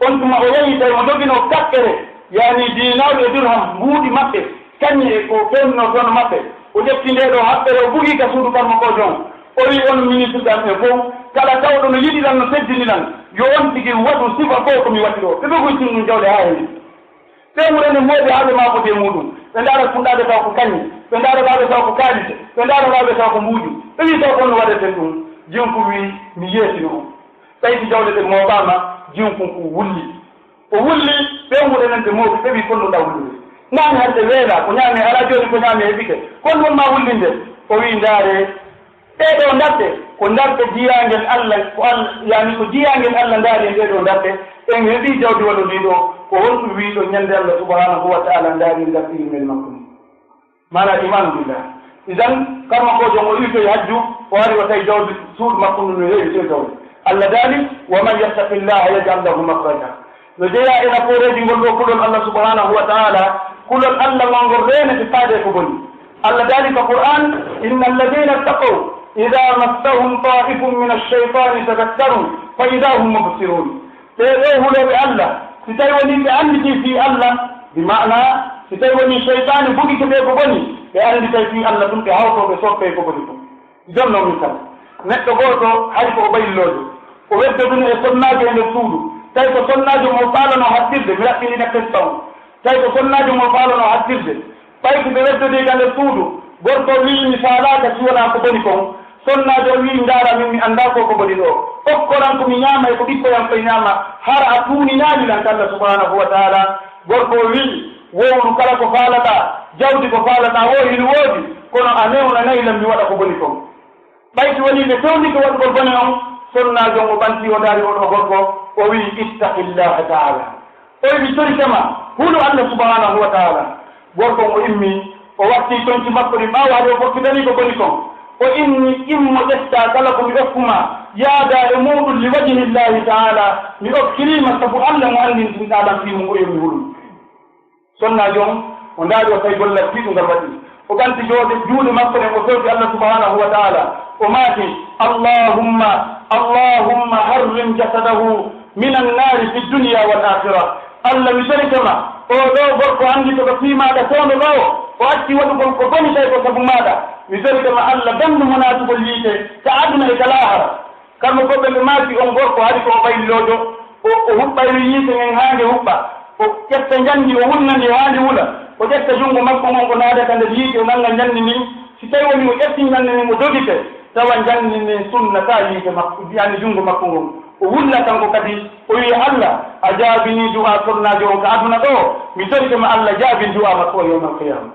On tuma o yahi, tawi mo joginoo kaɓɓere, yaani diinaaru e dirham, mbuuɗi maɓɓe, kaɲe e ko ɓennoo hono maɓɓe. O ƴetti ndee ɗoo haɓɓere, o bugii ka suudu karmokoojo on. O wi'i, "Onon ministirɓe am ɓen fow, kala tawɗo no yiɗi lan, no teddini lan, yo on tigi waɗu sifa fow ko mi waɗi ɗoo." Ɓe ɓe gujjini ɗun jawle haa heewi. Ɓeynguure nden mooɓi haa ɓe maakodi e muuɗun. Ɓe ndaara kunɗaaɓe taw ko kaɲe, ɓe ndaara laaɓe taw ko kaalise, ɓe ndaara laaɓe taw ko mbuuƴu. Ɓe wi'i, "Taw ko honno waɗeten ɗun?" Jiwun kun wi'i, "Mi yeetino on." Ɓay si jawle ɗen mooɓaama, jiwun kun kun wulli. O wulli, ɓeynguure nden ɓe mooɓi, ɓe wi'i, "Ko honno ɗaa wullude? Naane hande weelaa, ko ɲaamee alaa, jooni ko ɲaamee heɓike. Ko honno woni maa wullinde?" O wi'i, "Ndaaree, ɗee ɗoo ndarɗe, ko ndarɗe jiyaangel Alla, ko Alla, yaani ko jiyaangel Alla ndaari en ɗee ɗoo ndarɗe, en heɓii jawdi wano ndii ɗoo, ko honɗun wi'uɗon ɲande Alla subhanahu wa ta'ala ndaari ndarɗi men makko ndin?" Maanaa iimaanu billah. Idan, karmakoojo on o iwtoyi hajju, o ari o tawi jawdi suudu makko ndun no heewi toy jawdi. Alla daali, "Wa man yattaqillaha yaj'al lahu makhraja." No jeyaa e nafooreeji ngol ɗoo kulol Alla subhanahu wa ta'ala, kulol Alla ngol ngol reenete faade ko boni. Alla daali ka Qur'aan, "Inna alladhina ittaqaw idha massahum ta'ifun min ash-shaytani tadhakkaru fa idha hum mubsirun." Ɓee ɗoo hulooɓe Alla, si tawi wonii ɓe annditii fii Alla, bi ma'ana, si tawi wonii seytaane bugike ɓe ko boni, ɓe annditay fii Alla tun, ɓe hawtoo, ɓe soppee ko boni kon. Jonnon misal, neɗɗo gooto hari ko o bayloojo, o weddodunoo e sonnaajo e nder suudu, tawi ko sonnaajo mo faalanoo hattirde, mi raɓɓinii qissa on, tawi ko sonnaajo mo faalanoo hattirde, ɓay ko ɓe weddodii ka nder suudu, gorko on wi'i, "Mi faalaaka si wonaa ko boni kon." Sonnaajo on wi'i, "Ndaara min, mi anndaa ko ko boni ɗoo. Okkoran ko mi ɲaama e ko ɓikkoy an koy ɲaama, hara a tuuninaali lan ka Alla subhanahu wa ta'ala." Gorko on wi'i, "Wowlu kala ko faalaɗaa, jawdi ko faalaɗaa woo hino woodi, kono a newnanay lan mi waɗa ko boni kon." Ɓay si wonii ɓe fewndike waɗugol bone on, sonnaajo on o ɓanti, o ndaari oo ɗoo gorko, o wi'i, "Ittaqillaha ta'ala." O wi'i, "Mi torike ma, hulu Alla subhanahu wa ta'ala." Gorko on o immii, o watti conci makko ɗin ɓaawo hade o fokkitanii ko boni kon. Ko inni, immo ƴettaa kala ko mi okku maa, yaadaa e muuɗum li wajhi Llaahi ta'aalaa, mi okkirii ma sabu Alla mo anndintinɗaa lan fii mun, o yo mi hulu. Sonnaajo on, o ndaari, o tawi gollal tiiɗungal waɗi. O ɓanti jooɗe, juuɗe makko ɗen, o fewti Alla subhaanahu wa ta'aalaa, o maaki, Allahumma, Allahumma harrim jasadahu minan naari fi dunya wal aakhira. Alla, mi torike ma, oo ɗoo gorko anndi ko ka fii maaɗa fewndo ɗoo, o acci waɗugol ko boni tawi ko sabu maaɗa. Mi torike ma, Alla, dandu mo naatugol yiite ka aduna e ka laahara. Kamɓe fof ɓe maaki, on gorko, hari ko o ɓay liloojo, o, o huɓɓayno yiite ngen haa nge huɓɓa, o ƴetta njandi, o wulna ndi haa ndi wula, o ƴetta junngo makko ngon, o naada ka nder yiite, o nannga njandi ndin. Si tawi woni o ƴetti njandi ndin, o dogike, tawa njandi ndin sunnataa yiite makko, yani junngo makko ngon, o wulla kanko kadi, o wi'a, Alla, a jaabinii du'aa tornaajo on ka aduna ɗoo, mi torike ma, Alla, jaabin du'aa makko on yawmal qiyaama.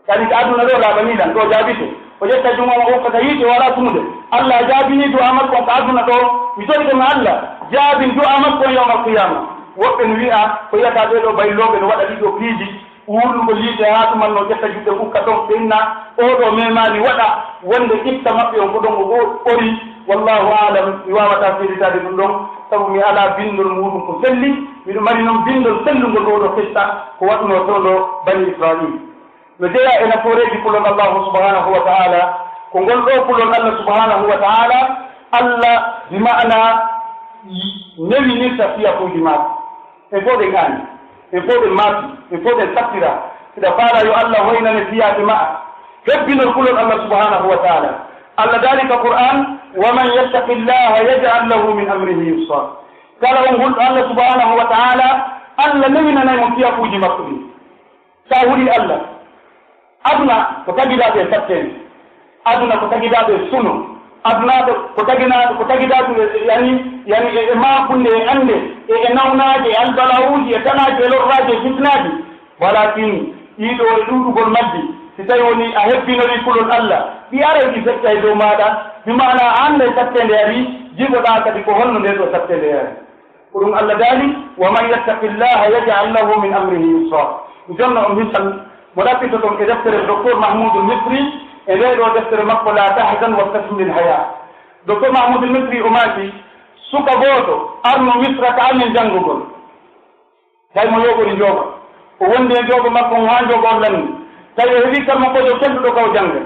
Kadi ka aduna ɗoo laaɓanii lan, ɗoo jaabike. O ƴetta junngo on, o hokka ka yiite, o alaa tumude. Alla jaabinii du'aa makko on ka aduna ɗoo. Mi torike ma Alla, jaabin du'aa makko on yawmal qiyaama. Woɓɓe no wi'a, ko wi'ata ɓee ɗoo baylooɓe no waɗa ɗii ɗoo piiji, wuurnugol yiite haa tuma no ƴetta juɗe ukka ton, ɓe inna, oo ɗoo memaali waɗa, wonde itta maɓɓe on ko ɗon o ɓo-, ɓori. Wallaahu a'lam, mi waawataa seeditaade ɗum ɗon, sabu mi alaa binndol muuɗum ko selli. Miɗo mari non binndol sellungol oo ɗoo kissa, ko waɗunoo fewndo Banii Israa'iil. No jeyaa e nafooreeji kulol Allaahu subhaanahu wa ta'aalaa, ko ngol ɗoo kulol Alla subhaanahu wa ta'aalaa, Alla bi ma'anaa newinirta fiyakuuji maako. En fow ɗen aani, en fow ɗen maafi, en fow ɗen sattiraa. Hiɗa faalaa yo Alla hoynane fiyaake ma'a. Hebbinol kulol Alla subhaanahu wa ta'aalaa. Alla daali ka Qur'aan, "Wa man yattaqi Llaaha yaj'al lahu min amrihi yusraa." Kala on hulɗo Alla subhaanahu wa ta'aalaa, Alla newinanay mo fiyakuuji makko ɗin. Sa hulii Alla, aduna ko tagidaaɗo e satteende, aduna ko tagidaaɗo e suno, aduna ko taginaaɗo, ko tagidaaɗo e, e, yani, yani e, e maakunde, e annde, e, e nawnaaje, e albala'uuji, e tanaaji, e lorraaji, e fitinaaji. Walaakin, ɗii ɗoo e ɗuuɗugol majji, si tawii wonii a hebbinorii kulol Alla, ɗi aray ɗi feƴƴa e dow maaɗa, bi maanaa a annday satteende arii, jigoɗaa kadi ko honno ndee ɗoo satteende yaari. Ko ɗum Alla daali, "Wa man yattaqi Llaaha yaj'al lahu min amrihi yusraa." Mi jonna on misal mo ɗaɓɓitoton e deftere Doktor Mahmuudul Misri, e ndee ɗoo deftere makko, "Laa tahzan wabtasim lil hayaa." Doktor Mahmuudul Misri o maaki, suka gooto arno Misra ka amen janngugol. Tawi mo yooɓori njooɓa. O wondi e njooɓa makko on haa njooɓa on lanni. Tawi o heɓii karmakojo kelɗuɗo ka o jannga.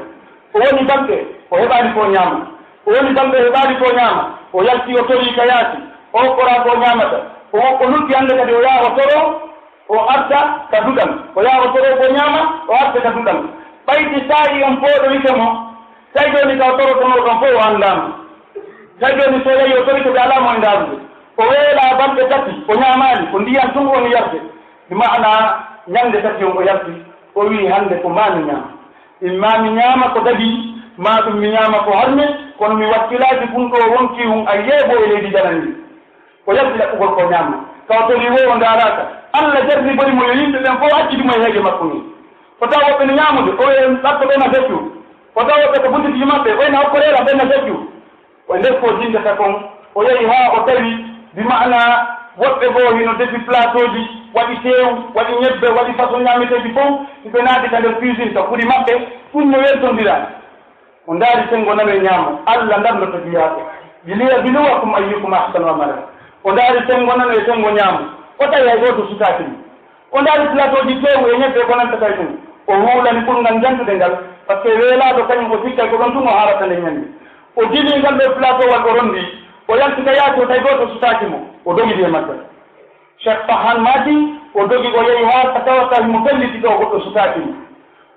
O woni balɗe, o heɓaali ko o ñaama. O woni balɗe, o heɓaali ko o ñaama. O yalti, o torii ka yaasi. O okkoraa ko o ñaamata. O, o lutti hannde kadi, o yaha o toroo, o arta ka duɗal. O yaha o toroo ko o ñaama, o arta ka duɗal. Ɓayti saa'i on pooɗowike mo, tawi jooni ka o torotonoo ɗon fof o anndaama. Tawi jooni so o yahii o torike ɓe alaa mo e ndaarude. O weelaa balɗe tati, o ñaamaali, ko ndiyan tun woni yarde. Bi maanaa ñannde tati on o yalti, o wi'i, "Hannde ko maa mi ñaama. Immaa mi ñaama ko daɗi, maa ɗum mi ñaama ko harmi, kono mi wakkilaki kun ɗoo wonkii hun a yeebo e leydi janani." O yalti ɗaɓɓugol ko ñaama. Ka o torii woo o ndaaraaka. Alla jarribori mo yo yimɓe ɓen fow accidi mo e heege makko ngen. O tawa woɓɓe no ñaamude, o wi'a, "Ɗaɓɓo ɓe na feccu." O tawa woɓɓe ko butiki maɓɓe, o wi'a, "Okkoree lan, ɓen na feccu." O nder ko jintata kon, o yahi haa o tawi, bi maanaa woɓɓe goo hino defi plateauji, waɗi teewu, waɗi ñebbe, waɗi façon ñaameteeji fow, ɓe naati ka nder cuisine ka kuri maɓɓe, ɗum no weltondira. O ndaari senngo nano e ñaamo, Alla ndarndo to jiyaaɓe. "Liyabluwakum ayyukum ahsanu amala." O ndaari senngo nano e senngo ñaamo, o tawi hay gooto sutaaki mo. O ndaari plateauji teewu e ñebbe ko nanta kay ɗum. O huulani ɓurngal jantude ngal, par ce que weelaaɗo kañum o sikkay ko ɗon tun o haarata nden ñande. O dilii ngal ɗoo plateauwal o rondi, o yalti ka yaasi o tawi gooto sutaaki mo, o dogidi e maggal. Cheikh Fahan maaki, o dogi o yehi haa ka tawata himo felliti ɗoo goɗɗo sutaaki mo.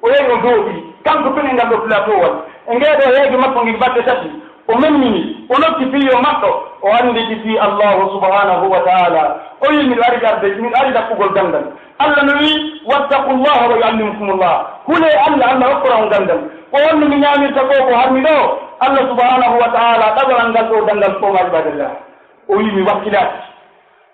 O yehi o jooɗii, kanko tun e ngal ɗoo plateauwal, e ngee ɗoo heege makko ngel balɗe tati. O memmini, o noddi fii yo maɗɗo, o annditi fii Allaahu subhaanahu wa ta'aalaa. O wi'i, "Miɗo ari arde, miɗo ari ɗaɓɓugol ganndal." Alla no wi'i, "Wattaqullaaha wa yu'allimukumullaah." Hulee Alla, Alla okkora on ganndal. Ko honno mi ñaamirta ko, ko harmi ɗoo? Alla subhaanahu wa ta'aalaa ɗaɓoran ngal ɗoo ganndal ko ma ibadallah. O wi'i, "Mi wakkilaaki."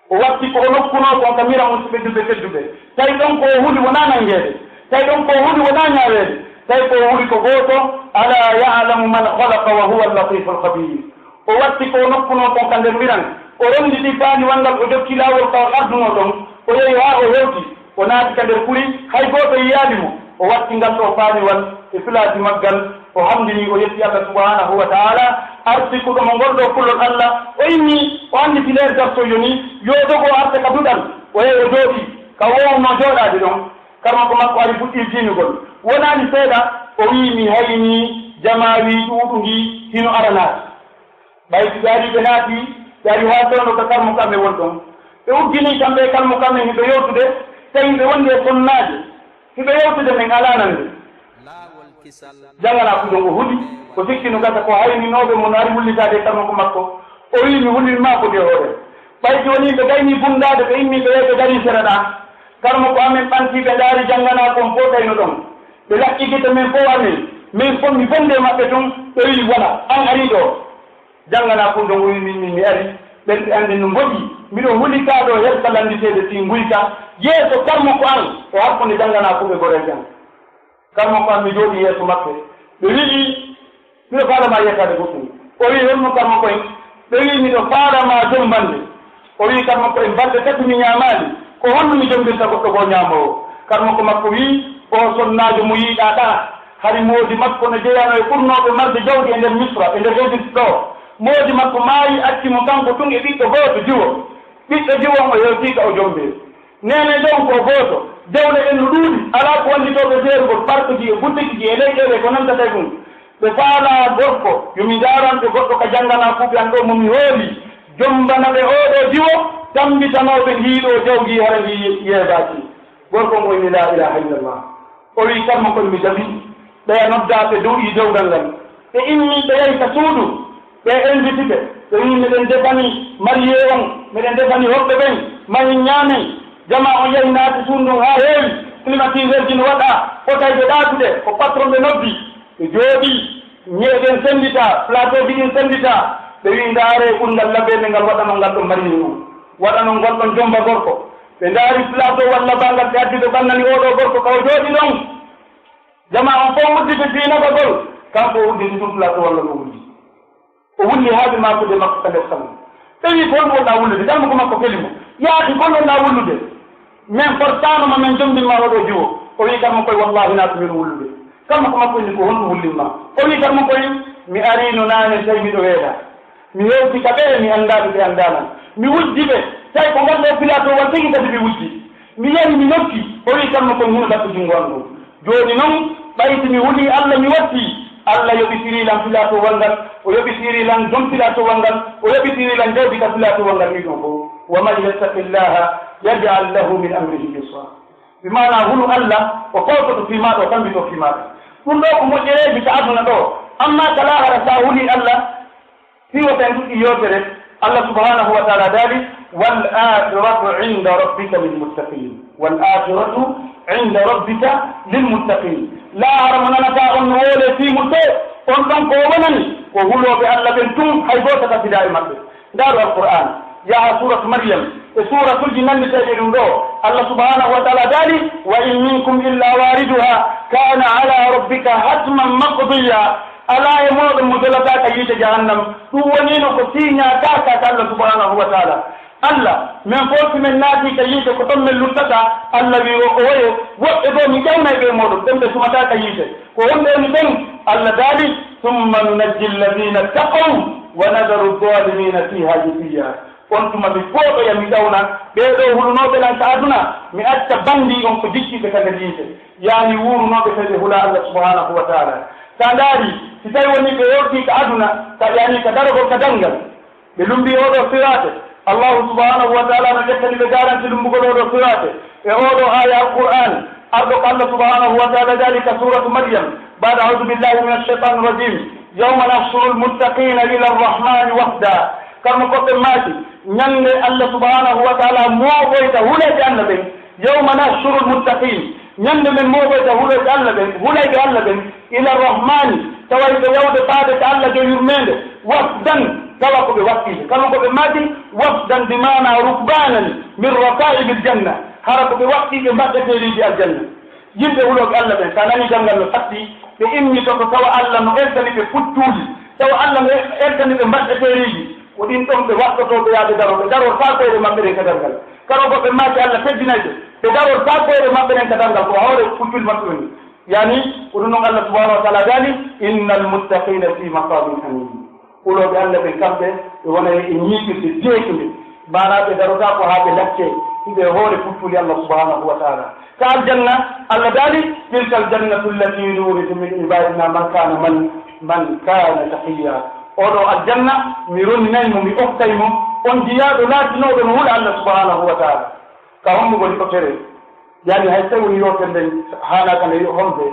O watti ko o nokkunoo kon ka mira, musiɓɓe julɓe tedduɓe. Tawi ɗon ko o huli wonaa nanngeede. Tawi ɗon ko o huli wonaa ñaaweede. Tawi ko o huli ko gooto, "Alaa ya'lamu man khalaqa wa huwa al-latiiful khabiir." O watti ko o nokkunoo kon ka nder miran. O ronditi paaniwal ngal, o jokki laawol ka o ardunoo ɗon. O yehi haa o hewti. O naati ka nder kuri, hay gooto yiyaali mo. O watti ngal ɗoo paaniwal e filaaji maggal. O hamdini, o yetti Allah subhanahu wa ta'ala, arsikuɗo mo ngol ɗoo kullol Allah. O inni, o anndi fileer dartoyo ni, yo dogo o arta ka duɗal, o yahi o jooɗii, ka woowno jooɗaade ɗon. Karmako makko ari fuɗɗii jiinugol. Wonaali seeɗa, o wi'i, "Mi haynii jamaawi ɗuuɗundi hino ara naati." Ɓay si ɓe arii ɓe naati, ɓe arii haa fewndo ka karmako amen woni ɗon. Ɓe ugginii kamɓe e karmako amen hiɓe yewtude, tawi ɓe wondi e sonnaajo. Hiɓe yewtude men alaa nande. Jannganaa fu ɗon o huli, o sikki no gasa ko hayninooɓe mo no ari wullitaade e karmako makko. O wi'i, "Mi hulin maa ko de hoore." Ɓay si wonii ɓe gaynii bunndaade, ɓe immii ɓe yehi ɓe darii sera ɗaa. Karmako amen ɓantii ɓe ndaari jannganaa kon fow tawi no ɗon. Ɓe laɓɓi gite men fow amen, men fow mi bonde e maɓɓe tun, ɓe wi'i, "Wala, an arii ɗoo." Jannganaa kun ɗon o wi'i, "Min, min, mi ari, ɓen ɓe anndi no mboɗi, miɗo huli kaa ɗoo hersa lannditeede fii nguyka, yeeso karmako an e hakkunde jannganaa kun e gorel ƴan." Karmako an mi jooɗii yeeso maɓɓe, ɓe wi'i, "Miɗo faala maa yettaade goɗɗum." O wi'i, "Honno karmako en?" Ɓe wi'i, "Miɗo faala maa jommbande." O wi'i, "Karmako en, balɗe tati mi ñaamaali, ko honno mi jommbirta goɗɗo goo ñaamoowo?" Karmako makko wi'i, "Oo sonnaajo mo yi'uɗaa ɗaa, hari moodi makko no jeyanoo e ɓurnooɓe marde jawdi e nder Misra, e nder Egypte ɗoo. Moodi makko maayi, acci mo kanko tun e ɓiɗɗo gooto jiwo. Ɓiɗɗo jiwo on o hewtii ka o jommbee. Neene on ko gooto. Jawle ɗen no ɗuuɗi, alaa ko wallitoo ɓe feerugol parkji e butikji e leyɗeele e ko nantata e ɗum. Ɓe faalaa gorko, yo mi ndaaran ɓe goɗɗo ka jannganaa kuuɓe an ɗoo mo mi hoolii, jommbana ɓe oo ɗoo jiwo, tammbitanoo ɓe ndii ɗoo jawdi hara ndi yeebaaki." Gorko on o inni, "Laa ilaaha illallah." O wi'i, "Karmako mi jaɓi." Ɓeya noddaa ɓe dow e dewgal ngal. Ɓe immii ɓe yahi ka suudu, ɓe inviti ɓe. Ɓe wi'i, "Meɗen defani marié on, meɗen defani hoɓɓe ɓen, mahin ñaamen." Jamaa on yahi naati suudu ndun haa heewi, climatiseur ji no waɗaa, potayje ɗaatuɗe, ko patron ɓe noddi. Ɓe jooɗii, ñi'e ɗen sennditaa, plateau ji ɗin sennditaa. Ɓe wi'i, "Ndaaree ɓurngal labeende ngal waɗanon ngal ɗon marié on. Waɗanon ngal ɗon jommba gorko." Ɓe ndaari plateau walla bangal ɓe addi ɓe ɓannani oo ɗoo gorko ka o jooɗii ɗon. Jamaa on fow udditi fii nafagol, kanko o udditi ɗum plateau walla no wulli. O wulli haa ɓe maakude makko ka nder salon. Ɓe wi'i, "Ko honɗum wonɗaa wullude?" Karmako makko feli mo. "Yaa akhi, ko honɗum wonɗaa wullude? Men fortaano ma, men jommbin ma oo ɗoo jiwo." O wi'i, "Karmako, wallaahi naa ko miɗo wullude." Karmako makko inni, "Ko honɗum wullin ma?" O wi'i, "Karmako, mi arii no naane tawi miɗo weeɗaa. Mi hewti ka ɓe, mi anndaa ɓe, ɓe anndaa lan. Mi wujji ɓe, tawi ko ngal ɗoo plateau wal tigi kadi mi wujji. Mi yari, mi nokki." O wi'i, "Kamma kon hino ɗaɓɓi junngo an ngon. Jooni non, ɓay si mi hulii Alla, mi wattii, Alla yoɓitirii lan plateau wal ngal, o yoɓitirii lan jom plateau wal ngal, o yoɓitirii lan jawdi ka plateau wal ngal, nii ɗon fow. Wa man yattaqillaha yaj'al lahu min amrihi yusra." Bi maanaa, hulu Alla, o fawtoto fii maaɗa, o tammbito fii maaɗa. Ɗum ɗoo ko moƴƴereeji ka aduna ɗoo, ammaa ka laahara, si a hulii Alla, fii wota en ɗuɗɗi yewtere, Allah subhanahu wa ta'ala daali, "Wal akhiratu inda rabbika lil muttaqin." Wal akhiratu inda rabbika lil muttaqin. Laahara mo nanataa on no woolee fii mun too, on ɗon ko o wonani, ko hulooɓe Allah ɓen tun, hay gooto ka fidaa e maɓɓe. Ndaaru Alqur'aan, yaha suuratu Maryam, e suuratuuji nannditeeɗi ɗum ɗoo, Allah subhanahu wa ta'ala daali, "Wa in minkum illa wariduha, kana ala rabbika hatman maqdiya." Alaa e mooɗon mo jolataa ka yiite jahannam. Ɗum woniino ko siiñaa ka, ka, ka Allah subhanahu wa ta'ala. Allah, men fow si men naatii ka yiite, ko ton men luttata. Allah wi'i, o, oye, woɓɓe goo mi ƴawnay ɓe e mooɗon, ɓen ɓe sumataa ka yiite. Ko honɓe woni ɓen? Allah daali, "Summa nunajji alladhina ttaqaw wa nadharu adh-dhalimina fiha jithiya." On tuma mi fooɗoya, mi ƴawna ɓee ɗoo hulunooɓe lan ka aduna, mi acca banndii on ko jikkiiɓe ka nder yiite. Yaani wuurunooɓe tawi ɓe hulaa Allah subhanahu wa ta'ala. Si a ndaarii, si tawi wonii ɓe yewtii ka aduna, ka, yaani ka daragol ka danngal, ɓe lummbii oo ɗoo siraate, Allahu subhanahu wa ta'ala no ƴettani ɓe garanti lummbugol oo ɗoo siraate. E oo ɗoo aaya Alqur'aan, arɗo ko Allah subhanahu wa ta'ala daali ka suuratu Maryam, ba'da a'udhu billahi minash shaytanir rajim, "Yawma nahshurul muttaqina ila arrahmani wafda." Kammo ko ɓe maaki, ñannde Allah subhanahu wa ta'ala mooɓoyta hulayɓe Allah ɓen, "Yawma nahshurul muttaqin." Ñannde men mooɓoyta hulayɓe Allah ɓen, hulayɓe Allah ɓen, "ila rahmani", tawa hiɓe yawde faade ka Allah jo yurmeende, "wafdan", tawa ko ɓe waɗɗiiɓe. Kammo ko ɓe maaki, "wafdan" bi maana rukbanan min rakaibil janna, hara ko ɓe waɗɗiiɓe mbaɗɗeteeriiji aljanna. Yimɓe hulooɓe Allah ɓen, si a nanii danngal no satti, ɓe immitoto tawa Allah no eltani ɓe puccuuli, tawa Allah no eltani ɓe mbaɗɗeteeriiji. Ko ɗin ɗon ɓe waɗɗotoo ɓe yaade daroo, ɓe darortaa koyɗe maɓɓe ɗen ka darngal. Kala ko ɓe maaki Allah teddinay ɓe, ɓe darortaa koyɗe maɓɓe ɗen ka darngal, ko hoore puccuuli maɓɓe woni. Yani, ko ɗum non Allah subhanahu wa ta'ala daali, "Innal muttaqina fi maqamin amin." Hulooɓe Allah ɓen kamɓe, ɓe wona e ñiiɓirde deeƴunde. Maanaa ɓe darotaako haa ɓe laccee, hiɓe e hoore puttuli Allah subhanahu wa ta'ala. Ka aljanna, Allah daali, "Tilkal jannatu allati nurisu min ibadina man kana man, man kana taqiyya." Oo ɗoo aljanna, mi roninay mo, mi okkay mo, on jiyaaɗo laatinooɗo no hula Allah subhanahu wa ta'ala. Ka hombo woni ko tere? Yani hay tawi woni yewtere nden haanaaka nde yo-, hombe,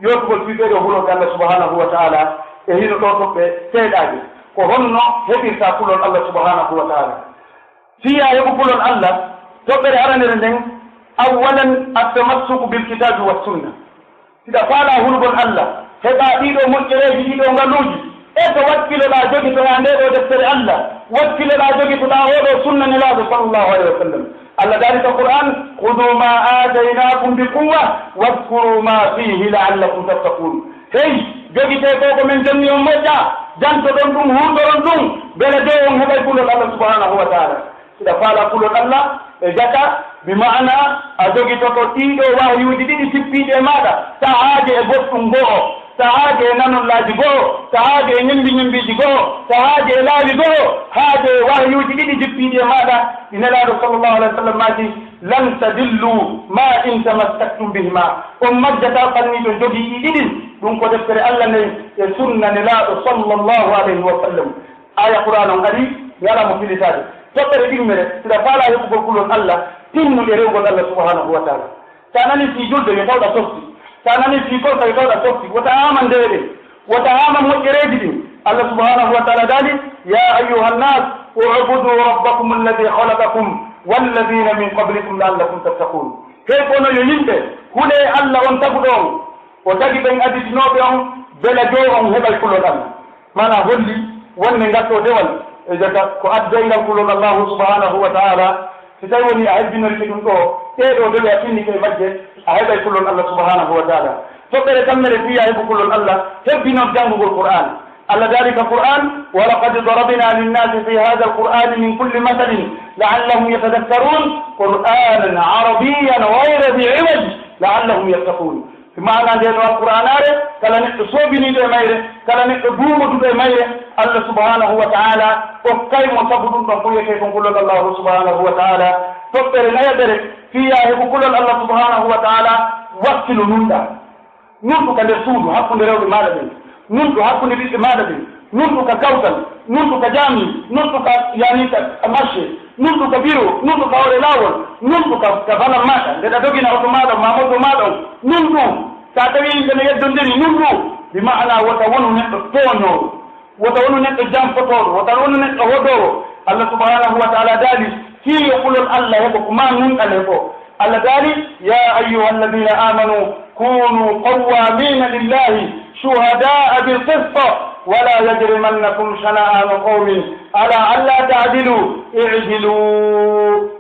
yootugol fii ɓee ɗoo hulooɓe Allah subhanahu wa ta'ala e hino ɗoo toɓɓe seeɗaaɓe. Ko honno heɓirta kulol Allah subhanahu wa ta'ala? Fii yo a heɓu kulol Allah, toɓɓere aranere nden, awwalan at-tamassuku bil kitabi was sunna. Si ɗa faalaa hulugol Allah, heɓaa ɗii ɗoo moƴƴereeji, ɗii ɗoo ngaluuji, e ko wakkiloɗaa jogitoɗaa ndee ɗoo deftere Allah, wakkiloɗaa jogitoɗaa oo ɗoo sunna Nelaaɗo sallallahu alayhi wa sallam. Allah daali ka Qur'aan, "Khudhu ma aataynakum bi quwwa, wadhkuru ma fihi la'allakum tattaqun." Hey, jogitee ko ko men jonni on moƴƴa, jantoɗon ɗum, huutoron ɗum, mbele dee on heɓay kulol Allah subhanahu wa ta'ala. Si ɗa faalaa kulol Allah e jaka, bi ma'ana a jogitoto ɗii ɗoo wahyuuji ɗiɗi tippiiɗi e maaɗa, tahaade e goɗɗum go'o, tahaade e nanollaaji go'o, tahaade e ñembi-ñembiiji go'o, tahaade e laawi go'o, haade e wahyuuji ɗiɗi jippiiɗi e maaɗa, ɗi Nelaaɗo sallallahu alaihi wa sallam maaki, "Lan tadillu ma in tamassaktum bihima." On majjataa ɓanni ɓe jogii ɗi ɗiɗi, ɗum ko deftere Allah nden e sunna Nelaaɗo sallallahu alaihi wa sallam. Aaya Qur'aana on ari, mi alaa mo filitaade. Toɓɓere ɗimmere, si ɗa faalaa heɓugol kulol Allah, tinnu e rewugol Allah subhanahu wa ta'ala. Si a nanii fii julde, yo tawɗa softi. Si a nanii fii korka, yo tawɗa softi. Wota haama ndeeɗe. Wota haama moƴƴereeji ɗin. Allah subhanahu wa ta'ala daali, "Ya ayyuhan nas, u'budu rabbakum alladhi khalaqakum walladhina min qablikum la'allakum tattaqun." Hey kono yo yimɓe, hulee Allah on taguɗo on. O tagi ɓen aditinooɓe on, bela joo on heɓay kulol Allah. Maanaa holli wonde ngal ɗoo dewal e jaka ko addoyngal kulol Allahu subhanahu wa ta'ala. Si tawi woni a hebbinori ɗum ɗoo, ɗee ɗoo dewe a tinnike e majje, a heɓay kulol Allah subhanahu wa ta'ala. Toɓɓere tammere fii yo a heɓu kulol Allah, hebbinon janngugol Qur'aan. Allah daali ka Qur'aan, "Wa laqad darabna linnasi fi hadha al-Qur'ani min kulli mathalin la'allahum yatadhakkarun, Qur'anan arabiyyan ghayra dhi iwaj la'allahum yattaqun." Maanaa ndee ɗoo Alqur'aanaare, kala neɗɗo soobiniiɗo e mayre, kala neɗɗo duumoduɗo e mayre, Allah subhanahu wa ta'ala okkay mo sabu ɗum ɗon ko wiyetee kon kulol Allahu subhanahu wa ta'ala. Toɓɓere nayaɓere, fii yo a heɓu kulol Allah subhanahu wa ta'ala, wakkilu nunɗaa. Nunɗu ka nder suudu, hakkunde rewɓe maaɗa ɓen. Nunɗu hakkunde ɓiɓɓe maaɗa ɓen. Nunɗu ka kawtal. Nunɗu ka jaami. Nunɗu ka, yani, ka, ka marché. Nunɗu ka biro. Nunɗu ka hoore laawol. Nunɗu ka, ka balan maaɗa. Nde ɗa dogina oto maaɗa, maa moto maaɗa on. Nunɗu. Si a tawi yimɓe no yeddondiri, nunɗu. Bi ma'ana wota wonu neɗɗo tooñoowo. Wota wonu neɗɗo janfotooɗo, wota wonu neɗɗo hodoowo. Allah subhanahu wa ta'ala daali, fii yo kulol Allah heɓo ko maa nunɗal heɓo. Allah daali, "Ya ayyuhalladhina amanu kunu qawwamina lillahi shuhada'a bil qist, wa la yajrimannakum shana'anu qawmin ala alla ta'dilu, i'dilu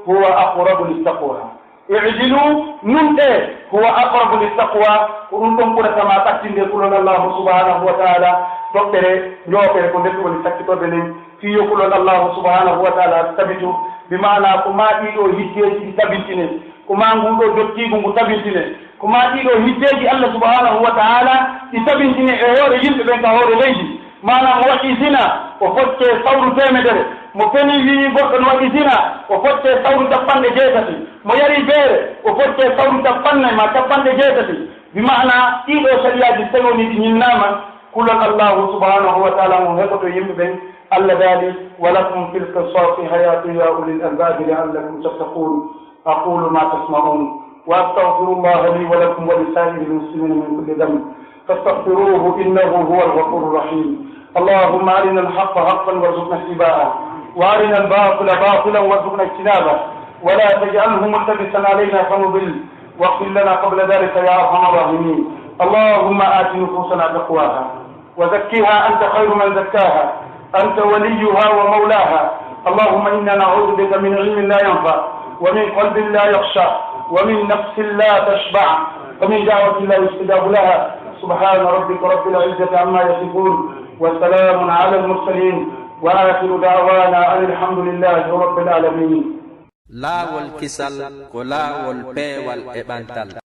huwa aqrabu lit taqwa." I'dilu, nunɗee, huwa aqrabu lit taqwa, ko ɗum ɗon ɓurata ma ɓattinde kulol Allahu subhanahu wa ta'ala, toɓɓere, ñooɓere, ko nden woni sakkitorde nden, fii yo kulol Allahu subhanahu wa ta'ala tabitu, bi maana ko maa ɗii ɗoo hiddeeji ɗi tabintine, ko maa nguu ɗoo dottiigu ngu tabintine, ko maa ɗii ɗoo hiddeeji Allah subhanahu wa ta'ala ɗi tabintine e hoore yimɓe ɓen ka hoore leydi. Maanaa mo waɗi zina, o fottee sawru teemedere. Mo fenii wi'i goɗɗo no waɗi zina, o fottee sawru cappanɗe jeetati. Mo yari beere, o fottee sawru cappanɗe maa cappanɗe jeetati. Bi maanaa, ɗii ɗoo sariyaaji, so tawii wonii ɗi ñinnaama, kulol Allaahu subhaanahu wa ta'aalaa mo heɓoto yimɓe ɓen. Allah daali, "Wa lakum fil qisasi hayatun ya ulil albabi la'allakum tattaqun." أقول ما تسمعون، وأستغفر الله لي ولكم ولسائر المسلمين من كل ذنب، فاستغفروه إنه هو الغفور الرحيم. اللهم أرنا الحق حقا وارزقنا اتباعه، وأرنا الباطل باطلا وارزقنا اجتنابه، ولا تجعله ملتبسا علينا فنضل، واغفر لنا قبل ذلك يا أرحم الراحمين. اللهم آت نفوسنا تقواها، وزكها أنت خير من زكاها، أنت وليها ومولاها. اللهم إنا نعوذ بك من علم لا ينفع، ومن قلب لا يخشع، ومن نفس لا تشبع، ومن دعوة لا يستجاب لها. سبحان ربك رب العزة عما يصفون، وسلام على المرسلين، وآخر دعوانا أن الحمد لله رب العالمين. Laawol kisal ko laawol peewal e ɓantal.